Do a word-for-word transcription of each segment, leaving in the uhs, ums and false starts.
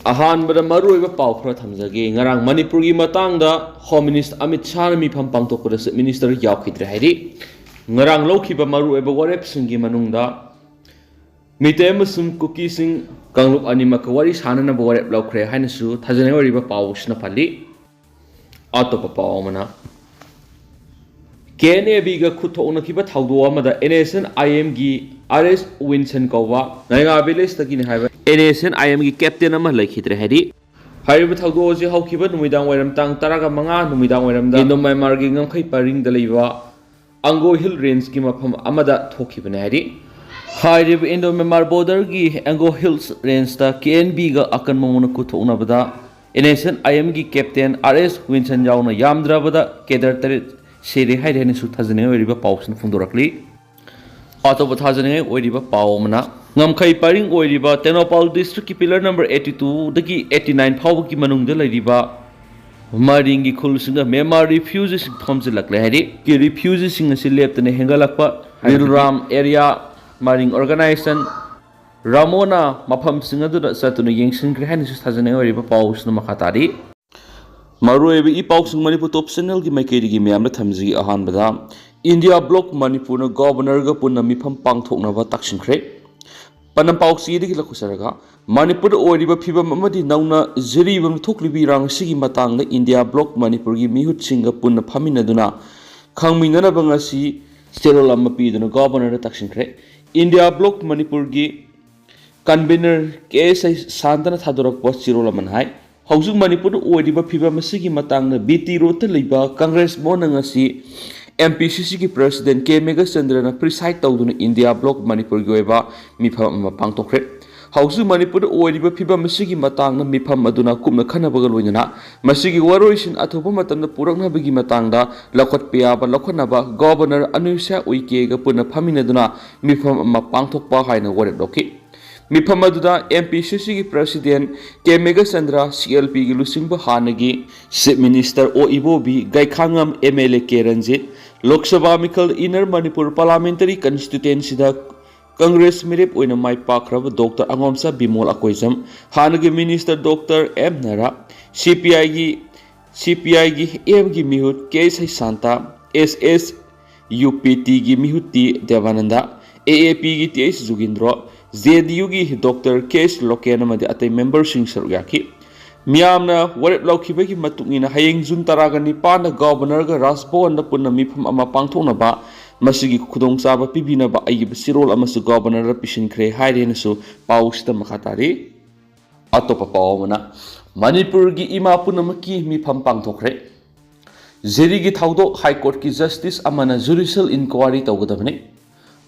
ꯑꯍꯥꯟꯕꯗ ꯃꯔꯨꯑꯣꯏꯕ ꯄꯥꯎ ꯈꯔ ꯊꯝꯖꯒꯦ꯫ ꯉꯔꯥꯡ ꯃꯅꯤꯄꯨꯔꯒꯤ ꯃꯇꯥꯡꯗ Home Minister ꯑꯃꯤꯠ ꯁꯥꯍꯅ ꯃꯤꯐꯝ ꯄꯥꯡꯊꯣꯛꯄꯗ Chief Minister ꯌꯥꯎꯈꯤꯗ꯭ꯔꯦ ꯍꯥꯏꯔꯤ꯫ ꯉꯔꯥꯡ ꯂꯧꯈꯤꯕ ꯃꯔꯨꯑꯣꯏꯕ ꯋꯥꯔꯦꯞꯁꯤꯡꯒꯤ ꯃꯅꯨꯡꯗ ꯃꯤꯇꯩ ꯑꯃꯁꯨꯡ ꯀꯨꯀꯤꯁꯤꯡ ꯀꯥꯡꯂꯨꯞ ꯑꯅꯤꯃꯛꯀ ꯋꯥꯔꯤ ꯁꯥꯅꯅꯕ ꯋꯥꯔꯦꯞ ꯂꯧꯈ꯭ꯔꯦ ꯍꯥꯏꯅꯁꯨ ꯊꯥꯖꯅꯤꯡꯉꯥꯏ ꯑꯣꯏꯔꯤꯕ ꯄꯥꯎ ꯑꯁꯤꯅ ꯄꯜꯂꯤ꯫ ꯑꯇꯣꯞꯄ ꯄꯥꯎ ꯑꯃꯅ, ꯀꯦ ꯑꯦꯟ ꯑꯦ ꯕꯤꯒ ꯈꯨꯠ ꯊꯣꯛꯅꯈꯤꯕ ꯊꯧꯗꯣꯛ ꯑꯃꯗ ꯑꯦꯟ ꯑꯦꯁ ꯑꯦꯟ ꯑꯥꯏ ꯑꯦꯝꯒꯤ ꯑꯥꯔ ꯑꯦꯁ ꯋꯤꯟꯁꯟ ꯀꯧꯕ ꯅꯥꯏꯉꯥ ꯚꯤꯂꯦꯖꯇꯒꯤꯅꯤ ꯍꯥꯏꯕ ꯑꯦꯟ ꯑꯦꯁ ꯑꯦꯟ ꯑꯥꯏ ꯑꯦꯝꯒꯤ ꯀꯦꯞꯇꯦꯟ ꯑꯃ ꯂꯩꯈꯤꯗ꯭ꯔꯦ ꯍꯥꯏꯔꯤ꯫ ꯍꯥꯏꯔꯤꯕ ꯊꯧꯗꯣꯛ ꯑꯁꯤ ꯍꯧꯈꯤꯕ ꯅꯨꯃꯤꯗꯥꯡ ꯋꯥꯏꯔꯝ ꯇꯥꯡ ꯇꯔꯥꯒ ꯃꯉꯥ ꯅꯨꯃꯤꯗꯥꯡ ꯋꯥꯏꯔꯝꯗ ꯏꯟꯗꯣ ꯃ꯭ꯌꯥꯟꯃꯥꯔꯒꯤ ꯉꯝꯈꯩ ꯄꯔꯤꯡꯗ ꯂꯩꯕ ꯑꯪꯒꯣ ꯍꯤꯜ ꯔꯦꯟꯖꯀꯤ ꯃꯐꯝ ꯑꯃꯗ ꯊꯣꯛꯈꯤꯕꯅꯤ ꯍꯥꯏꯔꯤ꯫ ꯍꯥꯏꯔꯤꯕ ꯏꯟꯗꯣ ꯃ꯭ꯌꯥꯟꯃꯥꯔ ꯕꯣꯔꯗꯔꯒꯤ ꯑꯪꯒꯣ ꯍꯤꯜꯁ ꯔꯦꯟꯖꯇ ꯀꯦ ꯑꯦꯟ ꯕꯤꯒ ꯑꯀꯟꯕ ꯃꯑꯣꯡꯗ ꯈꯨꯠ ꯊꯣꯛꯅꯕꯗ ꯑꯦꯟ ꯑꯦꯁ ꯑꯦꯟ ꯑꯥꯏ ꯑꯦꯝꯒꯤ ꯀꯦꯞꯇꯦꯟ ꯑꯥꯔ ꯑꯦꯁ ꯋꯤꯟꯁꯟ ꯌꯥꯎꯅ ꯌꯥꯝꯗ꯭ꯔꯕꯗ ꯀꯦꯗꯔ ꯇꯔꯦꯠ ꯁꯤꯔꯦ ꯍꯥꯏꯔꯦ ꯍꯥꯏꯅꯁꯨ ꯊꯥꯖꯅꯤꯡꯉꯥꯏ ꯑꯣꯏꯔꯤꯕ ꯄꯥꯎꯁꯤꯅ ꯐꯣꯡꯗꯣꯔꯛꯂꯤ꯫ ꯑꯇꯣꯞꯄ ꯊꯥꯖꯅꯤꯡꯉꯥꯏ ꯑꯣꯏꯔꯤꯕ ꯄꯥꯎ ꯑꯃꯅ, ꯉꯝꯈꯩ ꯄꯔꯤꯡ ꯑꯣꯏꯔꯤꯕ ꯇꯦꯡꯅꯧꯄꯥꯜ ꯗꯤꯁꯇ꯭ꯔꯤꯛꯀꯤ ꯄꯤꯂꯔ ꯅꯝꯕꯔ ꯑꯩꯠꯇꯤ ꯇꯨꯗꯒꯤ ꯑꯩꯠꯇꯤ ꯅꯥꯏꯟ ꯐꯥꯎꯕꯒꯤ ꯃꯅꯨꯡꯗ ꯂꯩꯔꯤꯕ ꯃꯔꯤꯡꯒꯤ ꯈꯨꯜꯁꯤꯡꯗ ꯃ꯭ꯌꯥꯟꯃꯥꯔ ꯔꯤꯐ꯭ꯌꯨꯖꯤꯁꯤꯡ ꯊꯣꯝꯖꯤꯜꯂꯛꯂꯦ ꯍꯥꯏꯔꯤ꯫ ꯔꯤꯐ꯭ꯌꯨꯖꯤꯁꯤꯡ ꯑꯁꯤ ꯂꯦꯞꯇꯅ ꯍꯦꯟꯒꯠꯂꯛꯄ, ꯍꯥꯏꯕꯗꯤ ꯔꯤꯜꯔꯥꯝ ꯑꯦꯔꯤꯌꯥ, ꯃꯔꯤꯡ ꯑꯣꯔꯒꯅꯥꯏꯖꯦꯁꯟ, ꯔꯥꯃꯣꯅ ꯃꯐꯝꯁꯤꯡ ꯑꯗꯨꯗ ꯆꯠꯇꯨꯅ ꯌꯦꯡꯁꯤꯟꯈ꯭ꯔꯦ ꯍꯥꯏꯅꯁꯨ ꯊꯥꯖꯅꯤꯡꯉꯥꯏ ꯑꯣꯏꯔꯤꯕ ꯄꯥꯎꯁꯤꯅ ꯃꯈꯥ ꯇꯥꯔꯤ꯫ ꯃꯔꯨꯑꯣꯏꯕ ꯏ ꯄꯥꯎꯁꯤꯡ ꯃꯅꯤꯄꯨꯔ ꯇꯣꯞ ꯆꯦꯅꯦꯜꯒꯤ ꯃꯥꯏꯀꯩꯗꯒꯤ ꯃꯌꯥꯝꯗ ꯊꯝꯖꯒꯦ꯫ ꯑꯍꯥꯟꯕꯗ, ꯏꯟꯗꯤꯌꯥ ꯕ꯭ꯂꯣꯛ ꯃꯅꯤꯄꯨꯔꯅ ꯒꯣꯕꯔꯅꯔꯒ ꯄꯨꯟꯅ ꯃꯤꯐꯝ ꯄꯥꯡꯊꯣꯛꯅꯕ ꯇꯛꯁꯤꯟꯈ꯭ꯔꯦ꯫ ꯄꯅꯝ ꯄꯥꯎꯆꯦꯗꯒꯤ ꯂꯧꯈꯠꯆꯔꯒ, ꯃꯅꯤꯄꯨꯔꯗ ꯑꯣꯏꯔꯤꯕ ꯐꯤꯕꯝ ꯑꯃꯗꯤ ꯅꯧꯅ ꯖꯤꯔꯤꯕꯝ ꯊꯣꯛꯂꯤꯕ ꯏꯔꯥꯡ ꯑꯁꯤꯒꯤ ꯃꯇꯥꯡꯗ ꯏꯟꯗꯤꯌꯥ ꯕ꯭ꯂꯣꯛ ꯃꯅꯤꯄꯨꯔꯒꯤ ꯃꯤꯍꯨꯠꯁꯤꯡꯒ ꯄꯨꯟꯅ ꯐꯝꯃꯤꯟꯅꯗꯨꯅ ꯈꯪꯃꯤꯟꯅꯅꯕ ꯉꯁꯤ ꯆꯦꯔꯣꯜ ꯑꯃ ꯄꯤꯗꯨꯅ ꯒꯣꯕꯔꯅꯔꯗ ꯇꯛꯁꯤꯟꯈ꯭ꯔꯦ꯫ ꯏꯟꯗꯤꯌꯥ ꯕ꯭ꯂꯣꯛ ꯃꯅꯤꯄꯨꯔꯒꯤ ꯀꯟꯚꯦꯅꯔ ꯀꯦ ꯑꯦꯁ ꯑꯥꯏ ꯁꯥꯟꯇꯅ ꯊꯥꯗꯣꯔꯛꯄ ꯆꯦꯔꯣꯜ ꯑꯃꯅ ꯍꯥꯏ, ꯍꯧꯖꯤꯛ ꯃꯅꯤꯄꯨꯔꯗ ꯑꯣꯏꯔꯤꯕ ꯐꯤꯕꯝ ꯑꯁꯤꯒꯤ ꯃꯇꯥꯡꯗ ꯕꯤ ꯇꯤ ꯔꯣꯗꯇ ꯂꯩꯕ ꯀꯪꯒ꯭ꯔꯦꯁ ꯚꯣꯟꯅ ꯉꯁꯤ ꯑꯦꯝ ꯄꯤ ꯁꯤ ꯁꯤꯒꯤ ꯄ꯭ꯔꯁꯤꯗꯦꯟ ꯀꯦ ꯃꯦꯘꯆꯟꯗ꯭ꯔꯅ ꯄ꯭ꯔꯤꯁꯥꯏꯗ ꯇꯧꯗꯨꯅ ꯏꯟꯗꯤꯌꯥ ꯕ꯭ꯂꯣꯛ ꯃꯅꯤꯄꯨꯔꯒꯤ ꯑꯣꯏꯕ ꯃꯤꯐꯝ ꯑꯃ ꯄꯥꯡꯊꯣꯛꯈ꯭ꯔꯦ꯫ ꯍꯧꯖꯤꯛ ꯃꯅꯤꯄꯨꯔꯗ ꯑꯣꯏꯔꯤꯕ ꯐꯤꯕꯝ ꯑꯁꯤꯒꯤ ꯃꯇꯥꯡꯗ ꯃꯤꯐꯝ ꯑꯗꯨꯅ ꯀꯨꯞꯅ ꯈꯟꯅꯕꯒ ꯂꯣꯏꯅꯅ ꯃꯁꯤꯒꯤ ꯋꯥꯔꯣꯏꯁꯤꯟ ꯑꯊꯨꯕ ꯃꯇꯝꯗ ꯄꯨꯔꯛꯅꯕꯒꯤ ꯃꯇꯥꯡꯗ ꯂꯧꯈꯠꯄ ꯌꯥꯕ ꯂꯧꯈꯠꯅꯕ ꯒꯣꯕꯔꯅꯔ ꯑꯅꯨꯁ꯭ꯌꯥ ꯎꯏꯀꯦꯒ ꯄꯨꯟꯅ ꯐꯝꯃꯤꯟꯅꯗꯨꯅ ꯃꯤꯐꯝ ꯑꯃ ꯄꯥꯡꯊꯣꯛꯄ ꯍꯥꯏꯅ ꯋꯥꯔꯦꯞ ꯂꯧꯈꯤ꯫ ꯃꯤꯐꯝ ꯑꯗꯨꯗ ꯑꯦꯝ ꯄꯤ ꯁꯤ ꯁꯤꯒꯤ ꯄ꯭ꯔꯁꯤꯗꯦꯟ ꯀꯦ ꯃꯦꯘꯆꯟꯗ꯭ꯔ, ꯁꯤ ꯑꯦꯜ ꯄꯤꯒꯤ ꯂꯨꯆꯤꯡꯕ ꯍꯥꯟꯅꯒꯤ chief minister O Ibobi, Gaikhangam M L A K Ranjit, Lok Sabha ꯃꯤꯈꯜ ꯏꯟꯅꯔ ꯃꯅꯤꯄꯨꯔ ꯄꯥꯔꯂꯥꯃꯦꯟꯇꯔꯤ ꯀꯟꯁꯇꯤꯇ꯭ꯌꯨꯑꯦꯟꯁꯤꯗ ꯀꯪꯒ꯭ꯔꯦꯁ ꯃꯤꯔꯦꯞ ꯑꯣꯏꯅ ꯃꯥꯏ ꯄꯥꯛꯈ꯭ꯔꯕ ꯗꯣꯛꯇꯔ ꯑꯉꯣꯝꯆꯥ ꯕꯤꯃꯣꯜ ꯑꯀꯣꯏꯖꯝ, ꯍꯥꯟꯅꯒꯤ ꯃꯤꯅꯤꯁꯇꯔ ꯗꯣꯛꯇꯔ ꯑꯦꯝ ꯅꯔꯥ, ꯁꯤ ꯄꯤ ꯑꯥꯏꯒꯤ ꯁꯤ ꯄꯤ ꯑꯥꯏꯒꯤ ꯑꯦꯝꯒꯤ ꯃꯤꯍꯨꯠ ꯀꯦ ꯁꯩꯁꯥꯟꯇ, ꯑꯦꯁ ꯑꯦꯁ ꯌꯨ ꯄꯤ ꯇꯤꯒꯤ ꯃꯤꯍꯨꯠ ꯇꯤ ꯗꯦꯕꯥꯅꯟꯗ, ꯑꯦ ꯑꯦ ꯄꯤꯒꯤ ꯇꯤ ꯑꯩꯆ ꯖꯨꯒꯤꯟꯗ꯭ꯔꯣ, ꯖꯦ ꯗꯤ ꯌꯨꯒꯤ ꯗꯣꯛꯇꯔ ꯀꯦ ꯑꯦꯁ ꯂꯣꯀꯦꯟ ꯑꯃꯗꯤ ꯑꯇꯩ ꯃꯦꯝꯕꯔꯁꯤꯡ ꯁꯔꯨꯛ ꯌꯥꯈꯤ꯫ ꯃꯤꯌꯥꯝꯅ ꯋꯥꯔꯦꯞ ꯂꯧꯈꯤꯕꯒꯤ ꯃꯇꯨꯡ ꯏꯟꯅ ꯍꯌꯦꯡ ꯖꯨꯟ ꯇꯔꯥꯒ ꯅꯤꯄꯥꯟꯗ ꯒꯕꯔꯅꯔꯒ ꯔꯥꯖꯚꯋꯟꯗ ꯄꯨꯟꯅ ꯃꯤꯐꯝ ꯑꯃ ꯄꯥꯡꯊꯣꯛꯅꯕ, ꯃꯁꯤꯒꯤ ꯈꯨꯗꯣꯡꯆꯥꯕ ꯄꯤꯕꯤꯅꯕ ꯑꯏꯕ ꯆꯦꯔꯣꯜ ꯑꯃꯁꯨ ꯒꯕꯔꯅꯔꯗ ꯄꯤꯁꯤꯟꯈ꯭ꯔꯦ ꯍꯥꯏꯔꯦꯅꯁꯨ ꯄꯥꯎꯁꯤꯗ ꯃꯈꯥ ꯇꯥꯔꯤ꯫ ꯑꯇꯣꯞꯄ ꯄꯥꯎ ꯑꯃꯅ, ꯃꯅꯤꯄꯨꯔꯒꯤ ꯏꯃꯥ ꯄꯨꯝꯅꯃꯛꯀꯤ ꯃꯤꯐꯝ ꯄꯥꯡꯊꯣꯛꯈ꯭ꯔꯦ꯫ ꯖꯤꯔꯤꯒꯤ ꯊꯧꯗꯣꯛ ꯍꯥꯏ ꯀꯣꯔꯠꯀꯤ ꯖꯁꯇꯤꯁ ꯑꯃꯅ ꯖꯨꯗꯤꯁꯤꯌꯦꯜ ꯏꯟꯀ꯭ꯋꯥꯔꯤ ꯇꯧꯒꯗꯕꯅꯤ꯫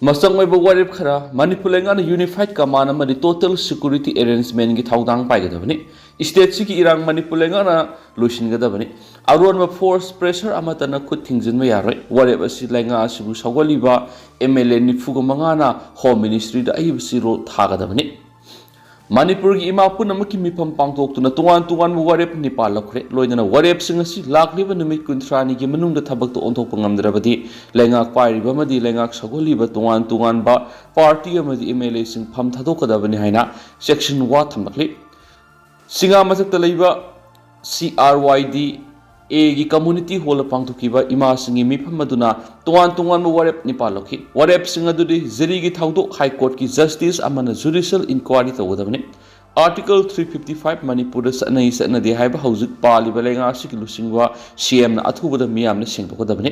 ꯃꯁꯪ ꯑꯣꯏꯕ ꯋꯥꯔꯦꯞ ꯈꯔ, ꯃꯅꯤꯄꯨꯔ ꯂꯩꯉꯥꯛꯅ ꯌꯨꯅꯤꯐꯥꯏꯗ ꯀꯃꯥꯟ ꯑꯃꯗꯤ ꯇꯣꯇꯦꯜ ꯁꯦꯀ꯭ꯌꯨꯔꯤꯇꯤ ꯑꯦꯔꯦꯟꯖꯃꯦꯟꯒꯤ ꯊꯧꯗꯥꯡ ꯄꯥꯏꯒꯗꯕꯅꯤ꯫ ꯏꯁꯇꯦꯠꯁꯤꯒꯤ ꯏꯔꯥꯡ ꯃꯅꯤꯄꯨꯔ ꯂꯩꯉꯥꯛꯅ ꯂꯣꯏꯁꯤꯟꯒꯗꯕꯅꯤ꯫ ꯑꯔꯣꯟꯕ ꯐꯣꯔꯁ ꯄ꯭ꯔꯦꯁꯔ ꯑꯃꯠꯇꯅ ꯈꯨꯠ ꯊꯤꯡꯖꯤꯟꯕ ꯌꯥꯔꯣꯏ꯫ ꯋꯥꯔꯦꯞ ꯑꯁꯤ ꯂꯩꯉꯥꯛ ꯑꯁꯤꯕꯨ ꯁꯧꯒꯠꯂꯤꯕ ꯑꯦꯝ ꯑꯦꯜ ꯑꯦ ꯅꯤꯐꯨꯒ ꯃꯉꯥꯅ ꯍꯣꯝ ꯃꯤꯅꯤꯁꯇ꯭ꯔꯤꯗ ꯑꯏꯕ ꯆꯦꯔꯣꯜ ꯊꯥꯒꯗꯕꯅꯤ꯫ ꯃꯅꯤꯄꯨꯔꯒꯤ ꯏꯃꯥ ꯄꯨꯝꯅꯃꯛꯀꯤ ꯃꯤꯐꯝ ꯄꯥꯡꯊꯣꯛꯇꯨꯅ ꯇꯣꯉꯥꯟ ꯇꯣꯉꯥꯟꯕ ꯋꯥꯔꯦꯞ ꯅꯤꯄꯥꯜ ꯂꯧꯈ꯭ꯔꯦ꯫ ꯂꯣꯏꯅꯅ ꯋꯥꯔꯦꯞꯁꯤꯡ ꯑꯁꯤ ꯂꯥꯛꯂꯤꯕ ꯅꯨꯃꯤꯠ ꯀꯨꯟꯊ꯭ꯔꯥꯅꯤꯒꯤ ꯃꯅꯨꯡꯗ ꯊꯕꯛꯇ ꯑꯣꯟꯊꯣꯛꯄ ꯉꯝꯗ꯭ꯔꯕꯗꯤ ꯂꯩꯉꯥꯛ ꯄꯥꯏꯔꯤꯕ ꯑꯃꯗꯤ ꯂꯩꯉꯥꯛ ꯁꯧꯒꯠꯂꯤꯕ ꯇꯣꯉꯥꯟ ꯇꯣꯉꯥꯟꯕ ꯄꯥꯔꯇꯤ ꯑꯃꯗꯤ ꯑꯦꯝ ꯑꯦꯜ ꯑꯦꯁꯤꯡ ꯐꯝ ꯊꯥꯗꯣꯛꯀꯗꯕꯅꯤ ꯍꯥꯏꯅ ꯆꯦꯛꯁꯤꯟ ꯋꯥ ꯊꯝꯂꯛꯂꯤ꯫ ꯁꯤꯡꯒꯥ ꯃꯊꯛꯇ ꯂꯩꯕ ꯁꯤ ꯑꯥꯔ ꯋꯥꯏ ꯗꯤ ꯑꯦꯒꯤ ꯀꯝꯃ꯭ꯌꯨꯅꯤꯇꯤ ꯍꯣꯜꯗ ꯄꯥꯡꯊꯣꯛꯈꯤꯕ ꯏꯃꯥꯁꯤꯡꯒꯤ ꯃꯤꯐꯝ ꯑꯗꯨꯅ ꯇꯣꯉꯥꯟ ꯇꯣꯉꯥꯟꯕ ꯋꯥꯔꯦꯞ ꯅꯤꯄꯥꯜ ꯂꯧꯈꯤ꯫ ꯋꯥꯔꯦꯞꯁꯤꯡ ꯑꯗꯨꯗꯤ ꯖꯤꯔꯤꯒꯤ ꯊꯧꯗꯣꯛ ꯍꯥꯏ ꯀꯣꯔꯠꯀꯤ ꯖꯁꯇꯤꯁ ꯑꯃꯅ ꯖꯨꯗꯤꯁꯤꯌꯦꯜ ꯏꯟꯀ꯭ꯋꯥꯔꯤ ꯇꯧꯒꯗꯕꯅꯤ꯫ ꯑꯥꯔꯇꯤꯀꯜ ꯊ꯭ꯔꯤ ꯐꯤꯐꯇꯤ ꯐꯥꯏꯚ ꯃꯅꯤꯄꯨꯔꯗ ꯆꯠꯅꯩ ꯆꯠꯅꯗꯦ ꯍꯥꯏꯕ ꯍꯧꯖꯤꯛ ꯄꯥꯜꯂꯤꯕ ꯂꯩꯉꯥꯛ ꯑꯁꯤꯒꯤ ꯂꯨꯆꯤꯡꯕ ꯁꯤ ꯑꯦꯝꯅ ꯑꯊꯨꯕꯗ ꯃꯤꯌꯥꯝꯅ ꯁꯦꯡꯗꯣꯛꯀꯗꯕꯅꯤ꯫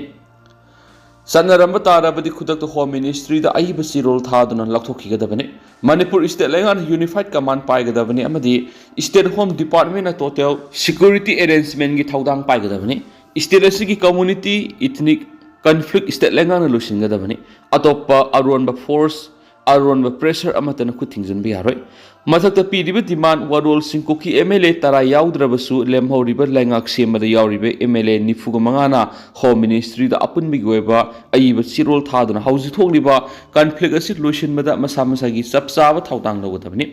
ꯆꯠꯅꯔꯝꯕ ꯇꯥꯔꯕꯗꯤ ꯈꯨꯗꯛꯇ ꯍꯣꯝ ꯃꯤꯅꯤꯁꯇ꯭ꯔꯤꯗ ꯑꯏꯕ ꯆꯦꯔꯣꯜ ꯊꯥꯗꯨꯅ ꯂꯧꯊꯣꯛꯈꯤꯒꯗꯕꯅꯤ꯫ ꯃꯅꯤꯄꯨꯔ ꯏꯁꯇꯦꯠ ꯂꯩꯉꯥꯛꯅ ꯌꯨꯅꯤꯐꯥꯏꯗ ꯀꯃꯥꯟ ꯄꯥꯏꯒꯗꯕꯅꯤ ꯑꯃꯗꯤ ꯏꯁꯇꯦꯠ ꯍꯣꯝ ꯗꯤꯄꯥꯔꯠꯃꯦꯟꯅ ꯇꯣꯇꯦꯜ ꯁꯦꯀ꯭ꯌꯨꯔꯤꯇꯤ ꯑꯦꯔꯦꯟꯖꯃꯦꯟꯒꯤ ꯊꯧꯗꯥꯡ ꯄꯥꯏꯒꯗꯕꯅꯤ꯫ ꯏꯁꯇꯦꯠ ꯑꯁꯤꯒꯤ ꯀꯝꯃ꯭ꯌꯨꯅꯤꯇꯤ ꯏꯊꯅꯤꯛ ꯀꯟꯐ꯭ꯂꯤꯛ ꯏꯁꯇꯦꯠ ꯂꯩꯉꯥꯛꯅ ꯂꯣꯏꯁꯤꯟꯒꯗꯕꯅꯤ꯫ ꯑꯇꯣꯞꯄ ꯑꯔꯣꯟꯕ ꯐꯣꯔꯁ, ꯑꯔꯣꯟꯕ ꯄ꯭ꯔꯦꯁꯔ ꯑꯃꯠꯇꯅ ꯈꯨꯠ ꯊꯤꯡꯖꯤꯟꯕ ꯌꯥꯔꯣꯏ꯫ ꯃꯊꯛꯇ ꯄꯤꯔꯤꯕ ꯗꯤꯃꯥꯟ ꯋꯥꯔꯣꯜꯁꯤꯡ ꯀꯨꯀꯤ ꯑꯦꯝ ꯑꯦꯜ ꯑꯦ ꯇꯔꯥ ꯌꯥꯎꯗ꯭ꯔꯕꯁꯨ ꯂꯦꯝꯍꯧꯔꯤꯕ ꯂꯩꯉꯥꯛ ꯁꯦꯝꯕꯗ ꯌꯥꯎꯔꯤꯕ ꯑꯦꯝ ꯑꯦꯜ ꯑꯦ ꯅꯤꯐꯨꯒ ꯃꯉꯥꯅ ꯍꯣꯝ ꯃꯤꯅꯤꯁꯇ꯭ꯔꯤꯗ ꯑꯄꯨꯟꯕꯒꯤ ꯑꯣꯏꯕ ꯑꯏꯕ ꯆꯦꯔꯣꯜ ꯊꯥꯗꯨꯅ ꯍꯧꯖꯤꯛ ꯊꯣꯛꯂꯤꯕ ꯀꯟꯐ꯭ꯂꯤꯛ ꯑꯁꯤ ꯂꯣꯏꯁꯤꯟꯕꯗ ꯃꯁꯥ ꯃꯁꯥꯒꯤ ꯆꯞ ꯆꯥꯕ ꯊꯧꯗꯥꯡ ꯂꯧꯒꯗꯕꯅꯤ꯫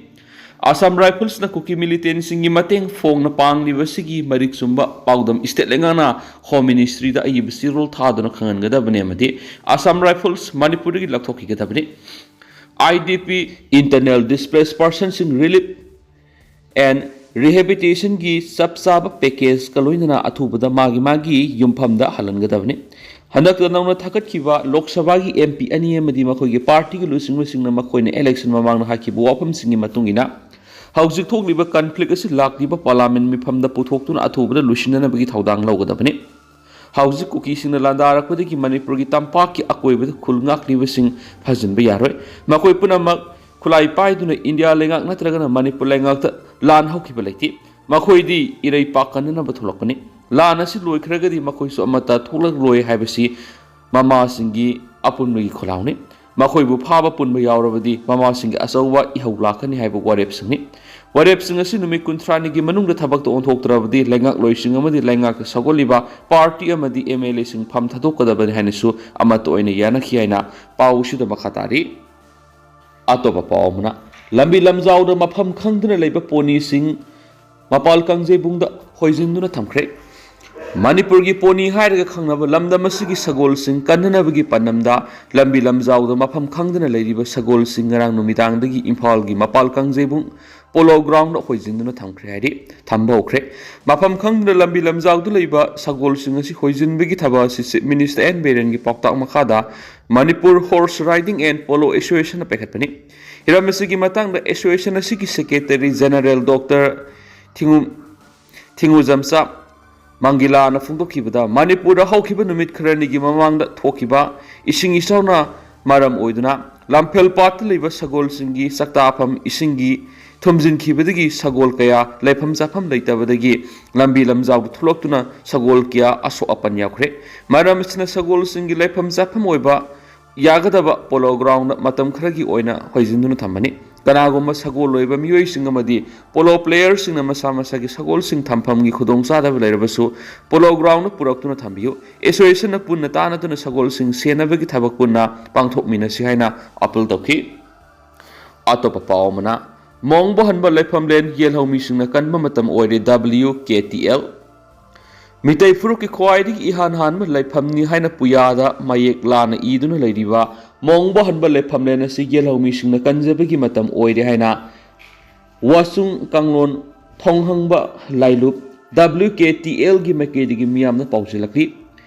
ꯑꯁꯥꯝ ꯔꯥꯏꯐꯜꯁꯅ ꯀꯨꯀꯤ ꯃꯤꯂꯤꯇꯦꯟꯁꯤꯡꯒꯤ ꯃꯇꯦꯡ ꯐꯣꯡꯅ ꯄꯥꯡꯂꯤꯕꯁꯤꯒꯤ ꯃꯔꯤꯛ ꯆꯨꯝꯕ ꯄꯥꯎꯗꯝ ꯏꯁꯇꯦꯠ ꯂꯩꯉꯥꯛꯅ ꯍꯣꯝ ꯃꯤꯅꯤꯁꯇ꯭ꯔꯤꯗ ꯑꯏꯕ ꯆꯦꯔꯣꯜ ꯊꯥꯗꯨꯅ ꯈꯪꯍꯟꯒꯗꯕꯅꯤ ꯑꯃꯗꯤ ꯑꯁꯥꯝ ꯔꯥꯏꯐꯜꯁ ꯃꯅꯤꯄꯨꯔꯗꯒꯤ ꯂꯧꯊꯣꯛꯈꯤꯒꯗꯕꯅꯤ꯫ IDP, Internal Displaced Personsꯁꯤꯡ Relief and Rehabilitationꯒꯤ ꯆꯞ ꯆꯥꯕ packageꯀ ꯂꯣꯏꯅꯅ ꯑꯊꯨꯕꯗ ꯃꯥꯒꯤ ꯃꯥꯒꯤ ꯌꯨꯝꯐꯝꯗ ꯍꯜꯍꯟꯒꯗꯕꯅꯤ꯫ ꯍꯟꯗꯛꯇ ꯅꯧꯅ ꯊꯥꯒꯠꯈꯤꯕ ꯂꯣꯛ ꯁꯚꯥꯒꯤ MP ꯑꯅꯤ ꯑꯃꯗꯤ ꯃꯈꯣꯏꯒꯤ partyꯒꯤ ꯂꯨꯆꯤꯡꯕꯁꯤꯡꯅ ꯃꯈꯣꯏꯅ election ꯃꯃꯥꯡꯗ ꯍꯥꯏꯈꯤꯕ ꯋꯥꯐꯝꯁꯤꯡꯒꯤ ꯃꯇꯨꯡ ꯏꯟꯅ ꯍꯧꯖꯤꯛ ꯊꯣꯛꯂꯤꯕ conflict ꯑꯁꯤ ꯂꯥꯛꯂꯤꯕ parliament ꯃꯤꯐꯝꯗ ꯄꯨꯊꯣꯛꯇꯨꯅ ꯑꯊꯨꯕꯗ ꯂꯣꯏꯁꯤꯟꯅꯅꯕꯒꯤ ꯊꯧꯗꯥꯡ ꯂꯧꯒꯗꯕꯅꯤ꯫ ꯍꯧꯖꯤꯛ ꯀꯨꯀꯤꯁꯤꯡꯅ ꯂꯥꯟꯗꯥꯔꯛꯄꯗꯒꯤ ꯃꯅꯤꯄꯨꯔꯒꯤ ꯇꯝꯄꯥꯛꯀꯤ ꯑꯀꯣꯏꯕꯗ ꯈꯨꯜ ꯉꯥꯛꯂꯤꯕꯁꯤꯡ ꯐꯖꯤꯟꯕ ꯌꯥꯔꯣꯏ꯫ ꯃꯈꯣꯏ ꯄꯨꯝꯅꯃꯛ ꯈꯨꯠꯂꯥꯏ ꯄꯥꯏꯗꯨꯅ ꯏꯟꯗꯤꯌꯥ ꯂꯩꯉꯥꯛ ꯅꯠꯇ꯭ꯔꯒꯅ ꯃꯅꯤꯄꯨꯔ ꯂꯩꯉꯥꯛꯇ ꯂꯥꯟ ꯍꯧꯈꯤꯕ ꯂꯩꯇꯦ꯫ ꯃꯈꯣꯏꯗꯤ ꯏꯔꯩ ꯄꯥꯛ ꯀꯟꯅꯅꯕ ꯊꯣꯛꯂꯛꯄꯅꯤ꯫ ꯂꯥꯟ ꯑꯁꯤ ꯂꯣꯏꯈ꯭ꯔꯒꯗꯤ ꯃꯈꯣꯏꯁꯨ ꯑꯃꯠꯇ ꯊꯣꯛꯂꯛꯂꯣꯏ ꯍꯥꯏꯕꯁꯤ ꯃꯃꯥꯁꯤꯡꯒꯤ ꯑꯄꯨꯟꯕꯒꯤ ꯈꯣꯜꯂꯥꯎꯅꯤ꯫ ꯃꯈꯣꯏꯕꯨ ꯐꯥꯕ ꯄꯨꯟꯕ ꯌꯥꯎꯔꯕꯗꯤ ꯃꯃꯥꯁꯤꯡꯒꯤ ꯑꯆꯧꯕ ꯏꯍꯧ ꯂꯥꯛꯀꯅꯤ ꯍꯥꯏꯕ ꯋꯥꯔꯦꯞꯁꯤꯡꯅꯤ꯫ ꯋꯥꯔꯦꯞꯁꯤꯡ ꯑꯁꯤ ꯅꯨꯃꯤꯠ ꯀꯨꯟꯊ꯭ꯔꯥꯅꯤꯒꯤ ꯃꯅꯨꯡꯗ ꯊꯕꯛꯇ ꯑꯣꯟꯊꯣꯛꯇ꯭ꯔꯕꯗꯤ ꯂꯩꯉꯥꯛꯂꯣꯏꯁꯤꯡ ꯑꯃꯗꯤ ꯂꯩꯉꯥꯛꯇ ꯁꯧꯒꯠꯂꯤꯕ party ꯑꯃꯗꯤ MLAꯁꯤꯡ ꯐꯝ ꯊꯥꯗꯣꯛꯀꯗꯕꯅꯤ ꯍꯥꯏꯅꯁꯨ ꯑꯃꯠꯇ ꯑꯣꯏꯅ ꯌꯥꯅꯈꯤ ꯍꯥꯏꯅ ꯄꯥꯎ ꯑꯁꯤꯗ ꯃꯈꯥ ꯇꯥꯔꯤ꯫ ꯑꯇꯣꯞꯄ ꯄꯥꯎ ꯑꯃꯅ, ꯂꯝꯕꯤ ꯂꯝꯖꯥꯎꯗ ꯃꯐꯝ ꯈꯪꯗꯅ ꯂꯩꯕ ꯄꯣꯅꯤꯁꯤꯡ ꯃꯄꯥꯜ ꯀꯥꯡꯖꯩꯕꯨꯡꯗ ꯍꯣꯏꯖꯤꯟꯗꯨꯅ ꯊꯝꯈ꯭ꯔꯦ꯫ ꯃꯅꯤꯄꯨꯔꯒꯤ ꯄꯣꯅꯤ ꯍꯥꯏꯔꯒ ꯈꯪꯅꯕ ꯂꯝꯗꯝ ꯑꯁꯤꯒꯤ ꯁꯒꯣꯜꯁꯤꯡ ꯀꯟꯅꯅꯕꯒꯤ ꯄꯥꯟꯗꯝꯗ ꯂꯝꯕꯤ ꯂꯝꯖꯥꯎꯗ ꯃꯐꯝ ꯈꯪꯗꯅ ꯂꯩꯔꯤꯕ ꯁꯒꯣꯜꯁꯤꯡ ꯉꯔꯥꯡ ꯅꯨꯃꯤꯗꯥꯡꯗꯒꯤ ꯏꯝꯐꯥꯜꯒꯤ ꯃꯄꯥꯜ ꯀꯥꯡꯖꯩꯕꯨꯡ Polo Groundꯗ ꯍꯣꯏꯖꯤꯟꯗꯨꯅ ꯊꯝꯈ꯭ꯔꯦ ꯍꯥꯏꯗꯤ ꯊꯝꯕ ꯍꯧꯈ꯭ꯔꯦ꯫ ꯃꯐꯝ ꯈꯪꯗꯅ ꯂꯝꯕꯤ ꯂꯝꯖꯥꯎꯗ ꯂꯩꯕ ꯁꯒꯣꯜꯁꯤꯡ ꯑꯁꯤ ꯍꯣꯏꯖꯤꯟꯕꯒꯤ ꯊꯕꯛ ꯑꯁꯤ Chief Minister N ꯕꯤꯔꯦꯟꯒꯤ ꯄꯥꯎꯇꯥꯛ ꯃꯈꯥꯗ Manipur Horse Riding and Polo Associationꯅ ꯄꯥꯏꯈꯠꯄꯅꯤ꯫ ꯍꯤꯔꯝ ꯑꯁꯤꯒꯤ ꯃꯇꯥꯡꯗ association ꯑꯁꯤꯒꯤ secretary general Doctor ꯊꯤꯡꯉꯨ ꯊꯤꯡꯉꯨꯖꯝꯆꯥ ꯃꯪꯒꯤꯂꯥꯅ ꯐꯣꯡꯗꯣꯛꯈꯤꯕꯗ, ꯃꯅꯤꯄꯨꯔꯗ ꯍꯧꯈꯤꯕ ꯅꯨꯃꯤꯠ ꯈꯔꯅꯤꯒꯤ ꯃꯃꯥꯡꯗ ꯊꯣꯛꯈꯤꯕ ꯏꯁꯤꯡ ꯏꯆꯥꯎꯅ ꯃꯔꯝ ꯑꯣꯏꯗꯨꯅ ꯂꯝꯐꯦꯜ ꯄꯥꯠꯇ ꯂꯩꯕ ꯁꯒꯣꯜꯁꯤꯡꯒꯤ ꯆꯥꯛꯇꯥꯐꯝ ꯏꯁꯤꯡꯒꯤ ꯊꯨꯝꯖꯤꯟꯈꯤꯕꯗꯒꯤ ꯁꯒꯣꯜ ꯀꯌꯥ ꯂꯩꯐꯝ ꯆꯥꯐꯝ ꯂꯩꯇꯕꯗꯒꯤ ꯂꯝꯕꯤ ꯂꯝꯖꯥꯎꯗ ꯊꯣꯛꯂꯛꯇꯨꯅ ꯁꯒꯣꯜ ꯀꯌꯥ ꯑꯁꯣꯛ ꯑꯄꯟ ꯌꯥꯎꯈ꯭ꯔꯦ꯫ ꯃꯔꯝ ꯑꯁꯤꯅ ꯁꯒꯣꯜꯁꯤꯡꯒꯤ ꯂꯩꯐꯝ ꯆꯥꯐꯝ ꯑꯣꯏꯕ ꯌꯥꯒꯗꯕ Polo Groundꯗ ꯃꯇꯝ ꯈꯔꯒꯤ ꯑꯣꯏꯅ ꯍꯣꯏꯖꯤꯟꯗꯨꯅ ꯊꯝꯕꯅꯤ꯫ ꯀꯅꯥꯒꯨꯝꯕ ꯁꯒꯣꯜ ꯂꯣꯏꯕ ꯃꯤꯑꯣꯏꯁꯤꯡ ꯑꯃꯗꯤ polo playerꯁꯤꯡꯅ ꯃꯁꯥ ꯃꯁꯥꯒꯤ ꯁꯒꯣꯜꯁꯤꯡ ꯊꯝꯐꯝꯒꯤ ꯈꯨꯗꯣꯡꯆꯥꯗꯕ ꯂꯩꯔꯕꯁꯨ Polo Groundꯗ ꯄꯨꯔꯛꯇꯨꯅ ꯊꯝꯕꯤꯌꯨ꯫ Associationꯅ ꯄꯨꯟꯅ ꯇꯥꯟꯅꯗꯨꯅ ꯁꯒꯣꯜꯁꯤꯡ ꯁꯦꯟꯅꯕꯒꯤ ꯊꯕꯛ ꯄꯨꯟꯅ ꯄꯥꯡꯊꯣꯛꯃꯤꯟꯅꯁꯤ ꯍꯥꯏꯅ appeal ꯇꯧꯈꯤ꯫ ꯑꯇꯣꯞꯄ ꯄꯥꯎ ꯑꯃꯅ, ꯃꯣꯡꯕꯣ ꯍꯟꯕ ꯂꯩꯐꯝꯂꯦꯟ ꯌꯦꯜꯍꯧ ꯃꯤꯁꯤꯡꯅ ꯀꯟꯕ ꯃꯇꯝ ꯑꯣꯏꯔꯦ, WKTL꯫ ꯃꯤꯇꯩ ꯐꯨꯔꯨꯞꯀꯤ ꯈ꯭ꯋꯥꯏꯗꯒꯤ ꯏꯍꯥꯟ ꯍꯥꯟꯕ ꯂꯩꯐꯝꯅꯤ ꯍꯥꯏꯅ ꯄꯨꯌꯥꯗ ꯃꯌꯦꯛ ꯂꯥꯟꯅ ꯏꯗꯨꯅ ꯂꯩꯔꯤꯕ ꯃꯣꯡꯕ ꯍꯟꯕ ꯂꯩꯐꯝꯂꯦꯟ ꯑꯁꯤ ꯌꯦꯜꯍꯧꯃꯤꯁꯤꯡꯅ ꯀꯟꯖꯕꯒꯤ ꯃꯇꯝ ꯑꯣꯏꯔꯦ ꯍꯥꯏꯅ ꯋꯥꯁꯨꯡ ꯀꯥꯡꯂꯣꯟ ꯊꯣꯡꯍꯪꯕ ꯂꯥꯏꯂꯨꯞ W K T L ꯒꯤ ꯃꯥꯏꯀꯩꯗꯒꯤ ꯃꯤꯌꯥꯝꯅ ꯄꯥꯎꯖꯦꯜꯂꯛꯂꯤ꯫